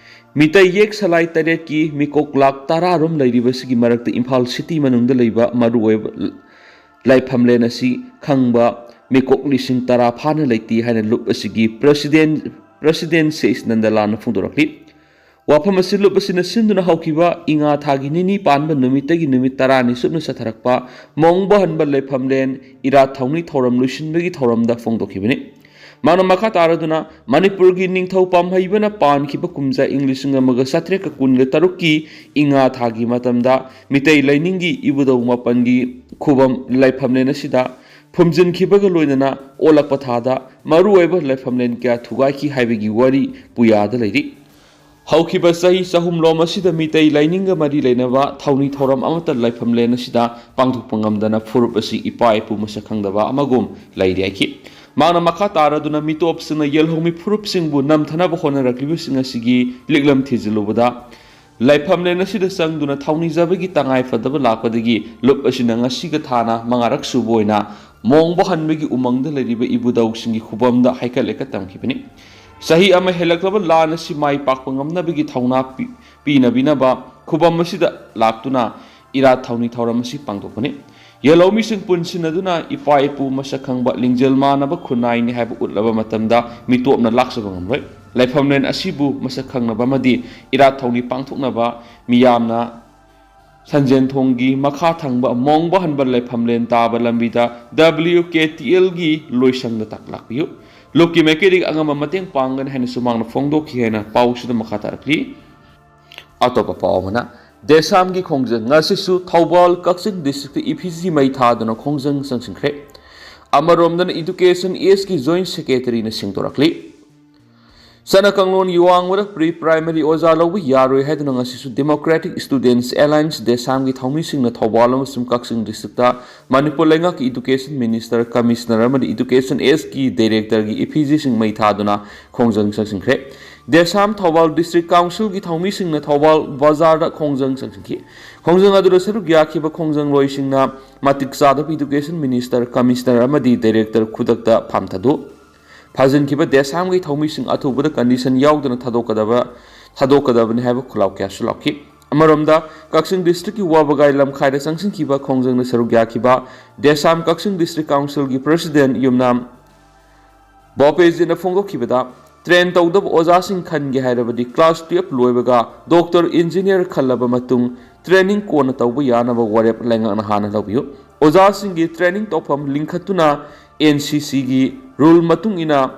ꯃꯤꯇꯩ ꯌꯦꯛ ꯁꯂꯥꯏ ꯇꯔꯦꯠꯀꯤ ꯃꯤꯀꯣꯛ ꯂꯥꯛ ꯇꯔꯥ ꯔꯣꯝ ꯂꯩꯔꯤꯕꯁꯤꯒꯤ ꯃꯔꯛꯇ ꯏꯝꯐꯥꯜ ꯁꯤꯇꯤ ꯃꯅꯨꯡꯗ ꯂꯩꯕ ꯃꯔꯨꯑꯣꯏꯕ ꯂꯥꯏꯐꯝꯂꯦꯟ ꯑꯁꯤ ꯈꯪꯕ ꯃꯤꯀꯣꯛ ꯂꯤꯁꯤꯡ ꯇꯔꯥ ꯐꯥꯅ ꯂꯩꯇꯦ ꯍꯥꯏꯅ ꯂꯨꯞ ꯑꯁꯤꯒꯤ ꯄ꯭ꯔꯁꯤꯗꯦꯟ ꯄ꯭ꯔꯁꯤꯗꯦꯟ ꯁꯦꯁ ꯅꯟꯗꯂꯥꯟꯅ ꯐꯣꯡꯗꯣꯔꯛꯂꯤ꯫ ꯋꯥꯐꯝ ꯑꯁꯤ ꯂꯨꯞ ꯑꯁꯤꯅ ꯁꯤꯟꯗꯨꯅ ꯍꯧꯈꯤꯕ ꯏꯉꯥ ꯊꯥꯒꯤ ꯅꯤꯅꯤ ꯄꯥꯟꯕ ꯅꯨꯃꯤꯠꯇꯒꯤ ꯅꯨꯃꯤꯠ ꯇꯔꯥꯅꯤ ꯆꯨꯞꯅ ꯆꯠꯊꯔꯛꯄ ꯃꯣꯡꯕ ꯍꯟꯕ ꯂꯩꯐꯝꯂꯦꯟ ꯏꯔꯥꯠ ꯊꯧꯅꯤ ꯊꯧꯔꯝ ꯂꯣꯏꯁꯤꯟꯕꯒꯤ ꯊꯧꯔꯝꯗ ꯐꯣꯡꯗꯣꯛꯈꯤꯕꯅꯤ꯫ ꯃꯥꯅ ꯃꯈꯥ ꯇꯥꯔꯗꯨꯅ ꯃꯅꯤꯄꯨꯔꯒꯤ ꯅꯤꯡꯊꯧ ꯄꯥꯝꯍꯩꯕꯅ ꯄꯥꯟꯈꯤꯕ ꯀꯨꯝꯖꯥ ꯏꯪ ꯂꯤꯁꯤꯡ ꯑꯃꯒ ꯆꯥꯇ꯭ꯔꯦꯠꯀ ꯀꯨꯟꯒ ꯇꯔꯨꯛꯀꯤ ꯏꯉꯥ ꯊꯥꯒꯤ ꯃꯇꯝꯗ ꯃꯤꯇꯩ ꯂꯥꯏꯅꯤꯡꯒꯤ ꯏꯕꯨꯙꯧ ꯃꯥꯄꯟꯒꯤ ꯈꯨꯕꯝ ꯂꯥꯏꯐꯝꯂꯦꯟ ꯑꯁꯤꯗ ꯐꯨꯝꯖꯤꯟꯈꯤꯕꯒ ꯂꯣꯏꯅꯅ ꯑꯣꯜꯂꯛꯄ ꯊꯥꯗ ꯃꯔꯨꯑꯣꯏꯕ ꯂꯥꯏꯐꯝꯂꯦꯟ ꯀꯌꯥ ꯊꯨꯒꯥꯏꯈꯤ ꯍꯥꯏꯕꯒꯤ ꯋꯥꯔꯤ ꯄꯨꯌꯥꯗ ꯂꯩꯔꯤ꯫ ꯍꯧꯈꯤꯕ ꯆꯍꯤ ꯆꯍꯨꯝꯂꯣꯝ ꯑꯁꯤꯗ ꯃꯤꯇꯩ ꯂꯥꯏꯅꯤꯡꯒ ꯃꯔꯤ ꯂꯩꯅꯕ ꯊꯧꯅꯤ ꯊꯧꯔꯝ ꯑꯃꯠꯇ ꯂꯥꯏꯐꯝꯂꯦꯟ ꯑꯁꯤꯗ ꯄꯥꯡꯊꯣꯛꯄ ꯉꯝꯗꯅ ꯐꯨꯔꯨꯞ ꯑꯁꯤ ꯏꯄꯥ ꯏꯄꯨ ꯃꯁꯛ ꯈꯪꯗꯕ ꯑꯃꯒꯨꯝ ꯂꯩꯔꯤ ꯍꯥꯏꯈꯤ꯫ ꯃꯍꯥꯛꯅ ꯃꯈꯥ ꯇꯥꯔꯗꯨꯅ ꯃꯤꯇꯣꯞꯁꯤꯡꯅ ꯌꯦꯜꯍꯧꯃꯤ ꯐꯨꯔꯨꯞꯁꯤꯡꯕꯨ ꯅꯝꯊꯅꯕ ꯍꯣꯠꯅꯔꯛꯂꯤꯕꯁꯤꯡ ꯑꯁꯤꯒꯤ ꯂꯤꯛꯂꯝ ꯊꯤꯖꯤꯜꯂꯨꯕꯗ ꯂꯥꯏꯐꯝꯂꯦꯟ ꯑꯁꯤꯗ ꯆꯪꯗꯨꯅ ꯊꯧꯅꯤꯖꯕꯒꯤ ꯇꯉꯥꯏ ꯐꯗꯕ ꯂꯥꯛꯄꯗꯒꯤ ꯂꯨꯞ ꯑꯁꯤꯅ ꯉꯁꯤꯒ ꯊꯥꯅ ꯃꯉꯥꯔꯛ ꯁꯨꯕ ꯑꯣꯏꯅ ꯃꯣꯡꯕ ꯍꯟꯕꯒꯤ ꯎꯃꯪꯗ ꯂꯩꯔꯤꯕ ꯏꯕꯨꯙꯧꯁꯤꯡꯒꯤ ꯈꯨꯕꯝꯗ ꯍꯩꯀꯠ ꯂꯩꯀꯠ ꯇꯝꯈꯤꯕꯅꯤ꯫ ꯆꯍꯤ ꯑꯃ ꯍꯦꯜꯂꯛꯂꯕ ꯂꯥꯟ ꯑꯁꯤ ꯃꯥꯏ ꯄꯥꯛꯄ ꯉꯝꯅꯕꯒꯤ ꯊꯧꯅꯥ ꯄꯤ-, ꯄꯤꯅꯕꯤꯅꯕ ꯈꯨꯕꯝ ꯑꯁꯤꯗ ꯂꯥꯛꯇꯨꯅ ꯏꯔꯥꯠ ꯊꯧꯅꯤ ꯊꯧꯔꯝ ꯑꯁꯤ ꯄꯥꯡꯊꯣꯛꯄꯅꯤ꯫ ꯌꯦꯜꯍꯧꯃꯤꯁꯤꯡ ꯄꯨꯟꯁꯤꯟꯅꯗꯨꯅ ꯏꯄꯥ ꯏꯄꯨ ꯃꯁꯛ ꯈꯪꯕ ꯂꯤꯡꯖꯦꯜ ꯃꯥꯟꯅꯕ ꯈꯨꯟꯅꯥꯏꯅꯤ ꯍꯥꯏꯕ ꯎꯠꯂꯕ ꯃꯇꯝꯗ ꯃꯤꯇꯣꯞꯅ ꯂꯥꯛꯆꯕ ꯉꯝꯂꯣꯏ꯫ ꯂꯥꯏꯐꯝꯂꯦꯟ ꯑꯁꯤꯕꯨ ꯃꯁꯛ ꯈꯪꯅꯕ ꯑꯃꯗꯤ ꯏꯔꯥꯠ ꯊꯧꯅꯤ ꯄꯥꯡꯊꯣꯛꯅꯕ ꯃꯤꯌꯥꯝꯅ ꯁꯟꯖꯦꯟꯊꯣꯡꯒꯤ ꯃꯈꯥ ꯊꯪꯕ ꯃꯣꯡꯕ ꯍꯟꯕ ꯂꯥꯏꯐꯝꯂꯦꯟ ꯇꯥꯕ ꯂꯝꯕꯤꯗ W K T L ꯒꯤ ꯂꯣꯏꯁꯪꯗ ꯇꯥꯛꯂꯥꯛꯄꯤꯌꯨ꯫ ꯂꯨꯞꯀꯤ ꯃꯥꯏꯀꯩꯗꯒꯤ ꯑꯉꯝꯕ ꯃꯇꯦꯡ ꯄꯥꯡꯒꯅꯤ ꯍꯥꯏꯅꯁꯨ ꯃꯍꯥꯛꯅ ꯐꯣꯡꯗꯣꯛꯈꯤ ꯍꯥꯏꯅ ꯄꯥꯎꯁꯤꯗ ꯃꯈꯥ ꯇꯥꯔꯛꯂꯤ꯫ ꯑꯇꯣꯞꯄ ꯄꯥꯎ ꯑꯃꯅ, ꯗꯦꯁꯥꯝꯒꯤ ꯈꯣꯡꯖꯪ ꯑꯁꯤꯁꯨ ꯊꯧꯕꯥꯜ ꯀꯛꯆꯤꯡ ꯗꯤꯁꯇ꯭ꯔꯤꯛꯇ ꯏꯐꯤꯖꯤ ꯃꯩ ꯊꯥꯗꯨꯅ ꯈꯣꯡꯖꯪ ꯆꯪꯁꯤꯟꯈ꯭ꯔꯦ꯫ ꯑꯃꯔꯣꯝꯗꯅ ꯏꯗꯨꯀꯦꯁꯟ ꯑꯦꯁꯀꯤ ꯖꯣꯏꯟꯠ ꯁꯦꯀ꯭ꯔꯦꯇꯔꯤꯅ ꯁꯦꯡꯗꯣꯔꯛꯂꯤ꯫ ꯆꯠꯅ ꯀꯥꯡꯂꯣꯟꯒꯤ ꯋꯥꯡꯃꯗ ꯄ꯭ꯔꯤ ꯄ꯭ꯔꯥꯏꯃꯔꯤ ꯑꯣꯖꯥ ꯂꯧꯕ ꯌꯥꯔꯣꯏ ꯍꯥꯏꯗꯨꯅ ꯉꯁꯤꯁꯨ ꯗꯦꯃꯣꯀ꯭ꯔꯦꯇꯤꯛ ꯁ꯭ꯇꯨꯗꯦꯟꯠꯁ ꯑꯦꯂꯥꯏꯟꯁ ꯗꯦꯁꯥꯝꯒꯤ ꯊꯧꯃꯤꯁꯤꯡꯅ ꯊꯧꯕꯥꯜ ꯑꯃꯁꯨꯡ ꯀꯛꯆꯤꯡ ꯗꯤꯁꯇ꯭ꯔꯤꯛꯇ ꯃꯅꯤꯄꯨꯔ ꯂꯩꯉꯥꯛꯀꯤ ꯏꯗꯨꯀꯦꯁꯟ ꯃꯤꯅꯤꯁꯇꯔ, ꯀꯃꯤꯁꯅꯔ ꯑꯃꯗꯤ ꯏꯗꯨꯀꯦꯁꯟ ꯑꯦꯁꯀꯤ ꯗꯥꯏꯔꯦꯛꯇꯔꯒꯤ ꯏꯐꯤꯖꯤꯁꯤꯡ ꯃꯩ ꯊꯥꯗꯨꯅ ꯈꯣꯡꯖꯪ ꯆꯪꯁꯤꯟꯈ꯭ꯔꯦ꯫ ꯗꯦꯁꯥꯝ ꯊꯧꯕꯥꯜ ꯗꯤꯁꯇ꯭ꯔꯤꯛ ꯀꯥꯎꯟꯁꯤꯜꯒꯤ ꯊꯧꯃꯤꯁꯤꯡꯅ ꯊꯧꯕꯥꯜ ꯕꯖꯥꯔꯗ ꯈꯣꯡꯖꯪ ꯆꯪꯁꯤꯟꯈꯤ꯫ ꯈꯣꯡꯖꯪ ꯑꯗꯨꯗ ꯁꯔꯨꯛ ꯌꯥꯈꯤꯕ ꯈꯣꯡꯖꯪꯂꯣꯏꯁꯤꯡꯅ ꯃꯇꯤꯛ ꯆꯥꯗꯕ ꯏꯗꯨꯀꯦꯁꯟ ꯃꯤꯅꯤꯁꯇꯔ, ꯀꯃꯤꯁꯅꯔ ꯑꯃꯗꯤ ꯗꯥꯏꯔꯦꯛꯇꯔ ꯈꯨꯗꯛꯇ ꯐꯝ ꯊꯥꯗꯣꯛ ꯐꯥꯖꯤꯟꯈꯤꯕ ꯗꯦꯁꯥꯝꯒꯤ ꯊꯧꯃꯤꯁꯤꯡ ꯑꯊꯨꯕꯗ ꯀꯟꯗꯤꯁꯟ ꯌꯥꯎꯗꯅ ꯊꯥꯗꯣꯛꯀꯗꯕ ꯊꯥꯗꯣꯛꯀꯗꯕꯅꯤ ꯍꯥꯏꯕ ꯈꯨꯜꯂꯥꯎ ꯀꯌꯥꯁꯨ ꯂꯥꯎꯈꯤ꯫ ꯑꯃꯔꯣꯝꯗ, ꯀꯛꯆꯤꯡ ꯗꯤꯁꯇ꯭ꯔꯤꯛꯀꯤ ꯋꯥꯕꯒꯥꯏ ꯂꯝꯈꯥꯏꯗ ꯆꯪꯁꯤꯟꯈꯤꯕ ꯈꯣꯡꯖꯪꯗ ꯁꯔꯨꯛ ꯌꯥꯈꯤꯕ ꯗꯦꯁꯥꯝ ꯀꯛꯆꯤꯡ ꯗꯤꯁꯇ꯭ꯔꯤꯛ ꯀꯥꯎꯟꯁꯤꯜꯒꯤ ꯄ꯭ꯔꯁꯤꯗꯦꯟ ꯌꯨꯝꯅꯥꯝ ꯕꯣꯄꯦꯖꯤꯠꯅ ꯐꯣꯡꯗꯣꯛꯈꯤꯕꯗ, ꯇ꯭ꯔꯦꯟ ꯇꯧꯗꯕ ꯑꯣꯖꯥꯁꯤꯡ ꯈꯟꯒꯦ ꯍꯥꯏꯔꯕꯗꯤ ꯀ꯭ꯂꯥꯁ ꯇꯨꯌꯦꯜꯞ ꯂꯣꯏꯕꯒ ꯗꯣꯛꯇꯔ, ꯏꯟꯖꯤꯅꯤꯌꯔ ꯈꯜꯂꯕ ꯃꯇꯨꯡ ꯇ꯭ꯔꯦꯅꯤꯡ ꯀꯣꯟꯅ ꯇꯧꯕ ꯌꯥꯅꯕ ꯋꯥꯔꯦꯞ ꯂꯩꯉꯥꯛꯅ ꯍꯥꯟꯅ ꯂꯧꯕꯤꯌꯨ꯫ ꯑꯣꯖꯥꯁꯤꯡꯒꯤ ꯇ꯭ꯔꯦꯅꯤꯡ ꯇꯧꯐꯝ ꯂꯤꯡꯈꯠꯇꯨꯅ ꯑꯦꯟ ꯁꯤ ꯁꯤꯒꯤ ꯔꯨꯜ ꯃꯇꯨꯡ ꯏꯟꯅ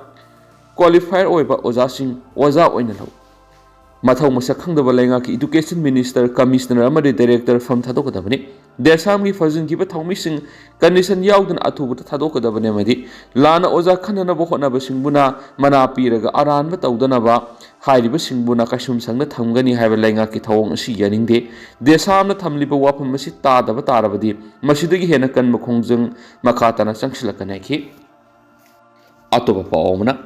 ꯀ꯭ꯋꯥꯂꯤꯐꯥꯏ ꯑꯣꯏꯕ ꯑꯣꯖꯥꯁꯤꯡ ꯑꯣꯖꯥ ꯑꯣꯏꯅ ꯂꯧ꯫ ꯃꯊꯧ ꯃꯁꯛ ꯈꯪꯗꯕ ꯂꯩꯉꯥꯛꯀꯤ ꯏꯗꯨꯀꯦꯁꯟ ꯃꯤꯅꯤꯁꯇꯔ, ꯀꯃꯤꯁꯅꯔ ꯑꯃꯗꯤ ꯗꯥꯏꯔꯦꯛꯇꯔ ꯐꯝ ꯊꯥꯗꯣꯛꯀꯗꯕꯅꯤ꯫ ꯗꯦꯁꯥꯝꯒꯤ ꯐꯥꯖꯤꯟꯈꯤꯕ ꯊꯧꯃꯤꯁꯤꯡ ꯀꯟꯗꯤꯁꯟ ꯌꯥꯎꯗꯅ ꯑꯊꯨꯕꯗ ꯊꯥꯗꯣꯛꯀꯗꯕꯅꯤ ꯑꯃꯗꯤ ꯂꯥꯟꯅ ꯑꯣꯖꯥ ꯈꯟꯅꯅꯕ ꯍꯣꯠꯅꯕꯁꯤꯡꯕꯨꯅ ꯃꯅꯥ ꯄꯤꯔꯒ ꯑꯔꯥꯟꯕ ꯇꯧꯗꯅꯕ ꯍꯥꯏꯔꯤꯕꯁꯤꯡꯕꯨꯅ ꯀꯩꯁꯨꯝꯁꯪꯅ ꯊꯝꯒꯅꯤ ꯍꯥꯏꯕ ꯂꯩꯉꯥꯛꯀꯤ ꯊꯧꯑꯣꯡ ꯑꯁꯤ ꯌꯥꯅꯤꯡꯗꯦ꯫ ꯗꯦꯁꯥꯝꯅ ꯊꯝꯂꯤꯕ ꯋꯥꯐꯝ ꯑꯁꯤ ꯇꯥꯗꯕ ꯇꯥꯔꯕꯗꯤ ꯃꯁꯤꯗꯒꯤ ꯍꯦꯟꯅ ꯀꯟꯕ ꯈꯣꯡꯖꯪ ꯃꯈꯥ ꯇꯥꯅ ꯆꯪꯁꯤꯜꯂꯛꯀꯅꯤ ꯍꯥꯏꯈꯤ꯫ ꯑꯇꯣꯞꯄ ꯄꯥꯎ ꯑꯃꯅ,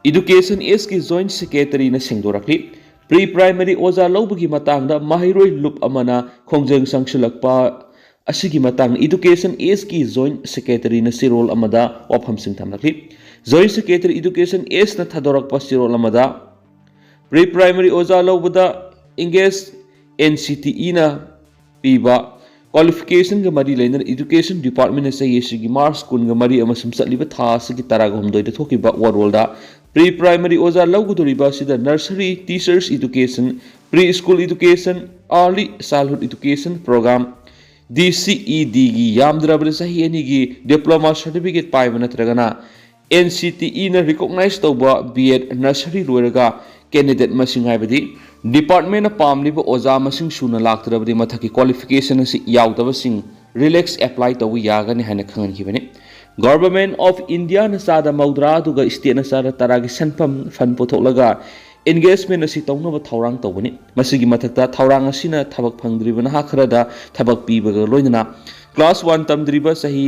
ꯏꯗꯨꯀꯦꯁꯟ ꯑꯦꯁꯀꯤ ꯖꯣꯏꯟꯠ ꯁꯦꯀ꯭ꯔꯦꯇꯔꯤꯅ ꯁꯦꯡꯗꯣꯔꯛꯂꯤ꯫ ꯄ꯭ꯔꯤ ꯄ꯭ꯔꯥꯏꯃꯔꯤ ꯑꯣꯖꯥ ꯂꯧꯕꯒꯤ ꯃꯇꯥꯡꯗ ꯃꯍꯩꯔꯣꯏ ꯂꯨꯞ ꯑꯃꯅ ꯈꯣꯡꯖꯪ ꯆꯪꯁꯤꯜꯂꯛꯄ ꯑꯁꯤꯒꯤ ꯃꯇꯥꯡꯗ ꯏꯗꯨꯀꯦꯁꯟ ꯑꯦꯁꯀꯤ ꯖꯣꯏꯟꯠ ꯁꯦꯀ꯭ꯔꯦꯇꯔꯤꯅ ꯆꯦꯔꯣꯜ ꯑꯃꯗ ꯋꯥꯐꯝꯁꯤꯡ ꯊꯝꯂꯛꯂꯤ꯫ ꯖꯣꯏꯟꯠ ꯁꯦꯀ꯭ꯔꯦꯇꯔꯤ ꯏꯗꯨꯀꯦꯁꯟ ꯑꯦꯁꯅ ꯊꯥꯗꯣꯔꯛꯄ ꯆꯦꯔꯣꯜ ꯑꯃꯗ, ꯄ꯭ꯔꯤ ꯄ꯭ꯔꯥꯏꯃꯔꯤ ꯑꯣꯖꯥ ꯂꯧꯕꯗ ꯏꯪꯒꯦꯖ ꯑꯦꯟ ꯁꯤ ꯇꯤ ꯏꯅ ꯄꯤꯕ ꯀ꯭ꯋꯥꯂꯤꯐꯤꯀꯦꯁꯟꯒ ꯃꯔꯤ ꯂꯩꯅꯅ ꯏꯗꯨꯀꯦꯁꯟ ꯗꯤꯄꯥꯔꯠꯃꯦꯟꯅ ꯆꯍꯤ ꯑꯁꯤꯒꯤ ꯃꯥꯔꯆ ꯀꯨꯟꯒ ꯃꯔꯤ ꯑꯃꯁꯨꯡ ꯆꯠꯂꯤꯕ ꯊꯥ ꯑꯁꯤꯒꯤ ꯇꯔꯥꯒ ꯍꯨꯝꯗꯣꯏꯗ ꯊꯣꯛꯈꯤꯕ ꯋꯥꯔꯣꯜꯗ ꯄ꯭ꯔꯤ ꯄ꯭ꯔꯥꯏꯃꯔꯤ ꯑꯣꯖꯥ ꯂꯧꯒꯗꯧꯔꯤꯕ ꯑꯁꯤꯗ nursery teachers education, pre school education, early childhood education programme, D C E ꯗꯤꯒꯤ ꯌꯥꯝꯗ꯭ꯔꯕꯗ ꯆꯍꯤ ꯑꯅꯤꯒꯤ ꯗꯤꯄ꯭ꯂꯣꯃꯥ ꯁꯥꯔꯇꯤꯐꯤꯀꯦꯠ ꯄꯥꯏꯕ ꯅꯠꯇ꯭ꯔꯒꯅ ꯑꯦꯟ ꯁꯤ ꯇꯤ ꯏꯅ ꯔꯤꯀꯣꯛꯅꯥꯏꯖ ꯇꯧꯕ ꯕꯤ ꯑꯦꯗ ꯅꯔꯁꯔꯤ ꯂꯣꯏꯔꯒ ꯀꯦꯟꯗꯤꯗꯦꯠ ꯃꯁꯤꯡ, ꯍꯥꯏꯕꯗꯤ ꯗꯤꯄꯥꯔꯠꯃꯦꯟꯅ ꯄꯥꯝꯂꯤꯕ ꯑꯣꯖꯥ ꯃꯁꯤꯡ ꯁꯨꯅ ꯂꯥꯛꯇ꯭ꯔꯕꯗꯤ ꯃꯊꯛꯀꯤ ꯀ꯭ꯋꯥꯂꯤꯐꯤꯀꯦꯁꯟ ꯑꯁꯤ ꯌꯥꯎꯗꯕꯁꯤꯡ ꯔꯤꯂꯦꯛꯁ ꯑꯦꯄ꯭ꯂꯥꯏ ꯇꯧꯕ ꯌꯥꯒꯅꯤ ꯍꯥꯏꯅ ꯈꯪꯍꯟꯈꯤꯕꯅꯤ꯫ Government of Indiaꯅ ꯆꯥꯗ ꯃꯧꯗ꯭ꯔꯥ ꯑꯗꯨꯒ ꯁ꯭ꯇꯦꯠꯅ ꯆꯥꯗ ꯇꯔꯥꯒꯤ ꯁꯦꯟꯐꯝ ꯐꯟ ꯄꯨꯊꯣꯛꯂꯒ ꯑꯦꯟꯒꯦꯖꯃꯦꯟ ꯑꯁꯤ ꯇꯧꯅꯕ ꯊꯧꯔꯥꯡ ꯇꯧꯕꯅꯤ꯫ ꯃꯁꯤꯒꯤ ꯃꯊꯛꯇ ꯊꯧꯔꯥꯡ ꯑꯁꯤꯅ ꯊꯕꯛ ꯐꯪꯗ꯭ꯔꯤꯕ ꯅꯍꯥ ꯈꯔꯗ ꯊꯕꯛ ꯄꯤꯕꯒ ꯂꯣꯏꯅꯅ ꯀ꯭ꯂꯥꯁ ꯋꯥꯟ ꯇꯝꯗ꯭ꯔꯤꯕ ꯆꯍꯤ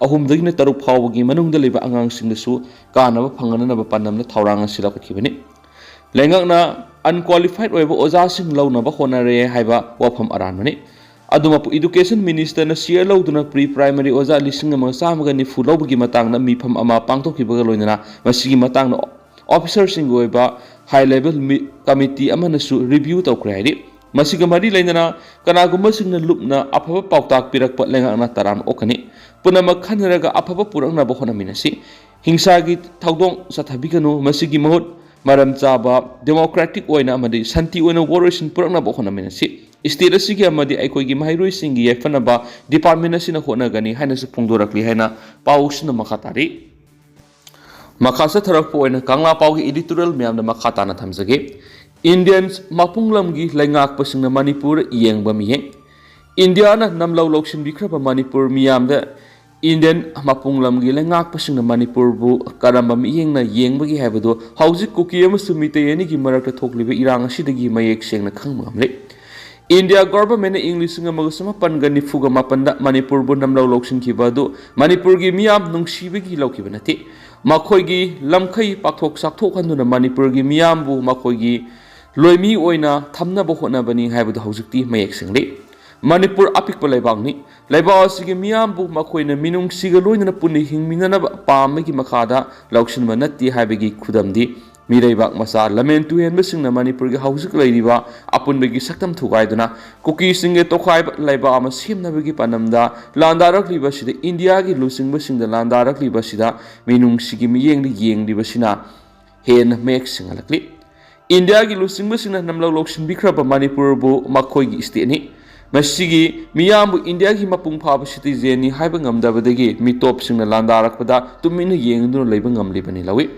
ꯑꯍꯨꯝꯗꯒꯤꯅ ꯇꯔꯨꯛ ꯐꯥꯎꯕꯒꯤ ꯃꯅꯨꯡꯗ ꯂꯩꯕ ꯑꯉꯥꯡꯁꯤꯡꯗꯁꯨ ꯀꯥꯟꯅꯕ ꯐꯪꯍꯟꯅꯕ ꯄꯥꯟꯗꯝꯅ ꯊꯧꯔꯥꯡ ꯑꯁꯤ ꯂꯧꯈꯠꯈꯤꯕꯅꯤ꯫ ꯂꯩꯉꯥꯛꯅ unqualified ꯑꯣꯏꯕ ꯑꯣꯖꯥꯁꯤꯡ ꯂꯧꯅꯕ ꯍꯣꯠꯅꯔꯦ ꯍꯥꯏꯕ ꯋꯥꯐꯝ ꯑꯔꯥꯟꯕꯅꯤ꯫ ꯑꯗꯨꯃꯛꯄꯨ, Education Ministerꯅ share ꯂꯧꯗꯨꯅ pre primary ꯑꯣꯖꯥ ꯂꯤꯁꯤꯡ ꯑꯃꯒ ꯆꯥꯝꯃꯒ ꯅꯤꯐꯨ ꯂꯧꯕꯒꯤ ꯃꯇꯥꯡꯗ ꯃꯤꯐꯝ ꯑꯃ ꯄꯥꯡꯊꯣꯛꯈꯤꯕꯒ ꯂꯣꯏꯅꯅ ꯃꯁꯤꯒꯤ ꯃꯇꯥꯡꯗ officerꯁꯤꯡꯒꯤ ꯑꯣꯏꯕ high level committee ꯑꯃꯅꯁꯨ review ꯇꯧꯈ꯭ꯔꯦ ꯍꯥꯏꯔꯤ꯫ ꯃꯁꯤꯒ ꯃꯔꯤ ꯂꯩꯅꯅ ꯀꯅꯥꯒꯨꯝꯕꯁꯤꯡꯅ ꯂꯨꯞꯅ ꯑꯐꯕ ꯄꯥꯎꯇꯥꯛ ꯄꯤꯔꯛꯄ ꯂꯩꯉꯥꯛꯅ ꯇꯔꯥꯝ ꯑꯣꯛꯀꯅꯤ꯫ ꯄꯨꯝꯅꯃꯛ ꯈꯟꯅꯔꯒ ꯑꯐꯕ ꯄꯨꯔꯛꯅꯕ ꯍꯣꯠꯅꯃꯤꯟꯅꯁꯤ꯫ ꯍꯤꯡꯁꯥꯒꯤ ꯊꯧꯗꯣꯡ ꯆꯠꯊꯕꯤꯒꯅꯨ꯫ ꯃꯁꯤꯒꯤ ꯃꯍꯨꯠ ꯃꯔꯝ ꯆꯥꯕ, democratic ꯑꯣꯏꯅ ꯑꯃꯗꯤ ꯁꯥꯟꯇꯤ ꯑꯣꯏꯅ ꯋꯥꯔꯣꯏꯁꯤꯟ ꯄꯨꯔꯛꯅꯕ ꯍꯣꯠꯅꯃꯤꯟꯅꯁꯤ꯫ State ꯑꯁꯤꯒꯤ ꯑꯃꯗꯤ ꯑꯩꯈꯣꯏꯒꯤ ꯃꯍꯩꯔꯣꯏꯁꯤꯡꯒꯤ ꯌꯥꯏꯐꯅꯕ department ꯑꯁꯤꯅ ꯍꯣꯠꯅꯒꯅꯤ ꯍꯥꯏꯅꯁꯨ ꯐꯣꯡꯗꯣꯔꯛꯂꯤ ꯍꯥꯏꯅ ꯄꯥꯎꯁꯤꯅ ꯃꯈꯥ ꯇꯥꯔꯤ꯫ ꯃꯈꯥ ꯆꯠꯊꯔꯛꯄ ꯑꯣꯏꯅ ꯀꯪꯂꯥ ꯄꯥꯎꯒꯤ editorial ꯃꯌꯥꯝꯗ ꯃꯈꯥ ꯇꯥꯅ ꯊꯝꯖꯒꯦ꯫ Indians ꯃꯄꯨꯡ ꯂꯝꯒꯤ ꯂꯩꯉꯥꯛꯄꯁꯤꯡꯅ ꯃꯅꯤꯄꯨꯔ ꯌꯦꯡꯕ ꯃꯤꯠꯌꯦꯡ꯫ ꯏꯟꯗꯤꯌꯥꯅ ꯅꯝꯂꯧ ꯂꯧꯁꯤꯟꯕꯤꯈ꯭ꯔꯕ ꯃꯅꯤꯄꯨꯔ ꯃꯤꯌꯥꯝꯗ Indian ꯃꯄꯨꯡ ꯂꯝꯒꯤ ꯂꯩꯉꯥꯛꯄꯁꯤꯡꯅ ꯃꯅꯤꯄꯨꯔꯕꯨ ꯀꯔꯝꯕ ꯃꯤꯠꯌꯦꯡꯅ ꯌꯦꯡꯕꯒꯦ ꯍꯥꯏꯕꯗꯨ ꯍꯧꯖꯤꯛ ꯀꯨꯀꯤ ꯑꯃꯁꯨꯡ ꯃꯤꯇꯩ ꯑꯅꯤꯒꯤ ꯃꯔꯛꯇ ꯊꯣꯛꯂꯤꯕ ꯏꯔꯥꯡ ꯑꯁꯤꯗꯒꯤ ꯃꯌꯦꯛ ꯁꯦꯡꯅ ꯈꯪꯕ ꯉꯝꯂꯦ꯫ ꯏꯟꯗꯤꯌꯥ governmentꯅ ꯏꯪ ꯂꯤꯁꯤꯡ ꯑꯃꯒ ꯆꯃꯥꯄꯟꯒ ꯅꯤꯐꯨꯒ ꯃꯥꯄꯟꯗ ꯃꯅꯤꯄꯨꯔꯕꯨ ꯅꯝꯂꯧ ꯂꯧꯁꯤꯟꯈꯤꯕ ꯑꯗꯨ ꯃꯅꯤꯄꯨꯔꯒꯤ ꯃꯤꯌꯥꯝ ꯅꯨꯡꯁꯤꯕꯒꯤ ꯂꯧꯈꯤꯕ ꯅꯠꯇꯦ꯫ ꯃꯈꯣꯏꯒꯤ ꯂꯝꯈꯩ ꯄꯥꯛꯊꯣꯛ ꯆꯥꯛꯊꯣꯛꯍꯟꯗꯨꯅ ꯃꯅꯤꯄꯨꯔꯒꯤ ꯃꯤꯌꯥꯝꯕꯨ ꯃꯈꯣꯏꯒꯤ ꯂꯣꯏꯃꯤ ꯑꯣꯏꯅ ꯊꯝꯅꯕ ꯍꯣꯠꯅꯕꯅꯤ ꯍꯥꯏꯕꯗꯨ ꯍꯧꯖꯤꯛꯇꯤ ꯃꯌꯦꯛ ꯁꯦꯡꯂꯦ꯫ ꯃꯅꯤꯄꯨꯔ ꯑꯄꯤꯛꯄ ꯂꯩꯕꯥꯛꯅꯤ꯫ ꯂꯩꯕꯥꯛ ꯑꯁꯤꯒꯤ ꯃꯤꯌꯥꯝꯕꯨ ꯃꯈꯣꯏꯅ ꯃꯤꯅꯨꯡꯁꯤꯒ ꯂꯣꯏꯅꯅ ꯄꯨꯟꯅ ꯍꯤꯡꯃꯤꯟꯅꯅꯕ ꯄꯥꯝꯕꯒꯤ ꯃꯈꯥꯗ ꯂꯧꯁꯤꯟꯕ ꯅꯠꯇꯦ ꯍꯥꯏꯕꯒꯤ ꯈꯨꯗꯝꯗꯤ ꯃꯤꯔꯩꯕꯥꯛ ꯃꯆꯥ ꯂꯝꯍꯦꯟ ꯇꯨꯍꯦꯟꯕꯁꯤꯡꯅ ꯃꯅꯤꯄꯨꯔꯒꯤ ꯍꯧꯖꯤꯛ ꯂꯩꯔꯤꯕ ꯑꯄꯨꯟꯕꯒꯤ ꯁꯛꯇꯝ ꯊꯨꯒꯥꯏꯗꯨꯅ ꯀꯨꯀꯤꯁꯤꯡꯒꯤ ꯇꯣꯈꯥꯏꯕ ꯂꯩꯕꯥꯛ ꯑꯃ ꯁꯦꯝꯅꯕꯒꯤ ꯄꯥꯟꯗꯝꯗ ꯂꯥꯟꯗꯥꯔꯛꯂꯤꯕ ꯑꯁꯤꯗ ꯏꯟꯗꯤꯌꯥꯒꯤ ꯂꯨꯆꯤꯡꯕꯁꯤꯡꯗ ꯂꯥꯟꯗꯥꯔꯛꯂꯤꯕ ꯑꯁꯤꯗ ꯃꯤꯅꯨꯡꯁꯤꯒꯤ ꯃꯤꯠꯌꯦꯡꯗ ꯌꯦꯡꯂꯤꯕꯁꯤꯅ ꯍꯦꯟꯅ ꯃꯌꯦꯛ ꯁꯦꯡꯍꯜꯂꯛꯂꯤ꯫ ꯏꯟꯗꯤꯌꯥꯒꯤ ꯂꯨꯆꯤꯡꯕꯁꯤꯡꯅ ꯅꯝꯂꯧ ꯂꯧꯁꯤꯟꯕꯤꯈ꯭ꯔꯕ ꯃꯅꯤꯄꯨꯔꯕꯨ ꯃꯈꯣꯏꯒꯤ stateꯅꯤ꯫ ꯃꯁꯤꯒꯤ ꯃꯤꯌꯥꯝꯕꯨ ꯏꯟꯗꯤꯌꯥꯒꯤ ꯃꯄꯨꯡ ꯐꯥꯕ citizenꯅꯤ ꯍꯥꯏꯕ ꯉꯝꯗꯕꯗꯒꯤ ꯃꯤꯇꯣꯞꯁꯤꯡꯅ ꯂꯥꯟꯗꯥꯔꯛꯄꯗ ꯇꯨꯃꯤꯟꯅ ꯌꯦꯡꯗꯨꯅ ꯂꯩꯕ ꯉꯝꯂꯤꯕꯅꯤ ꯂꯧꯏ꯫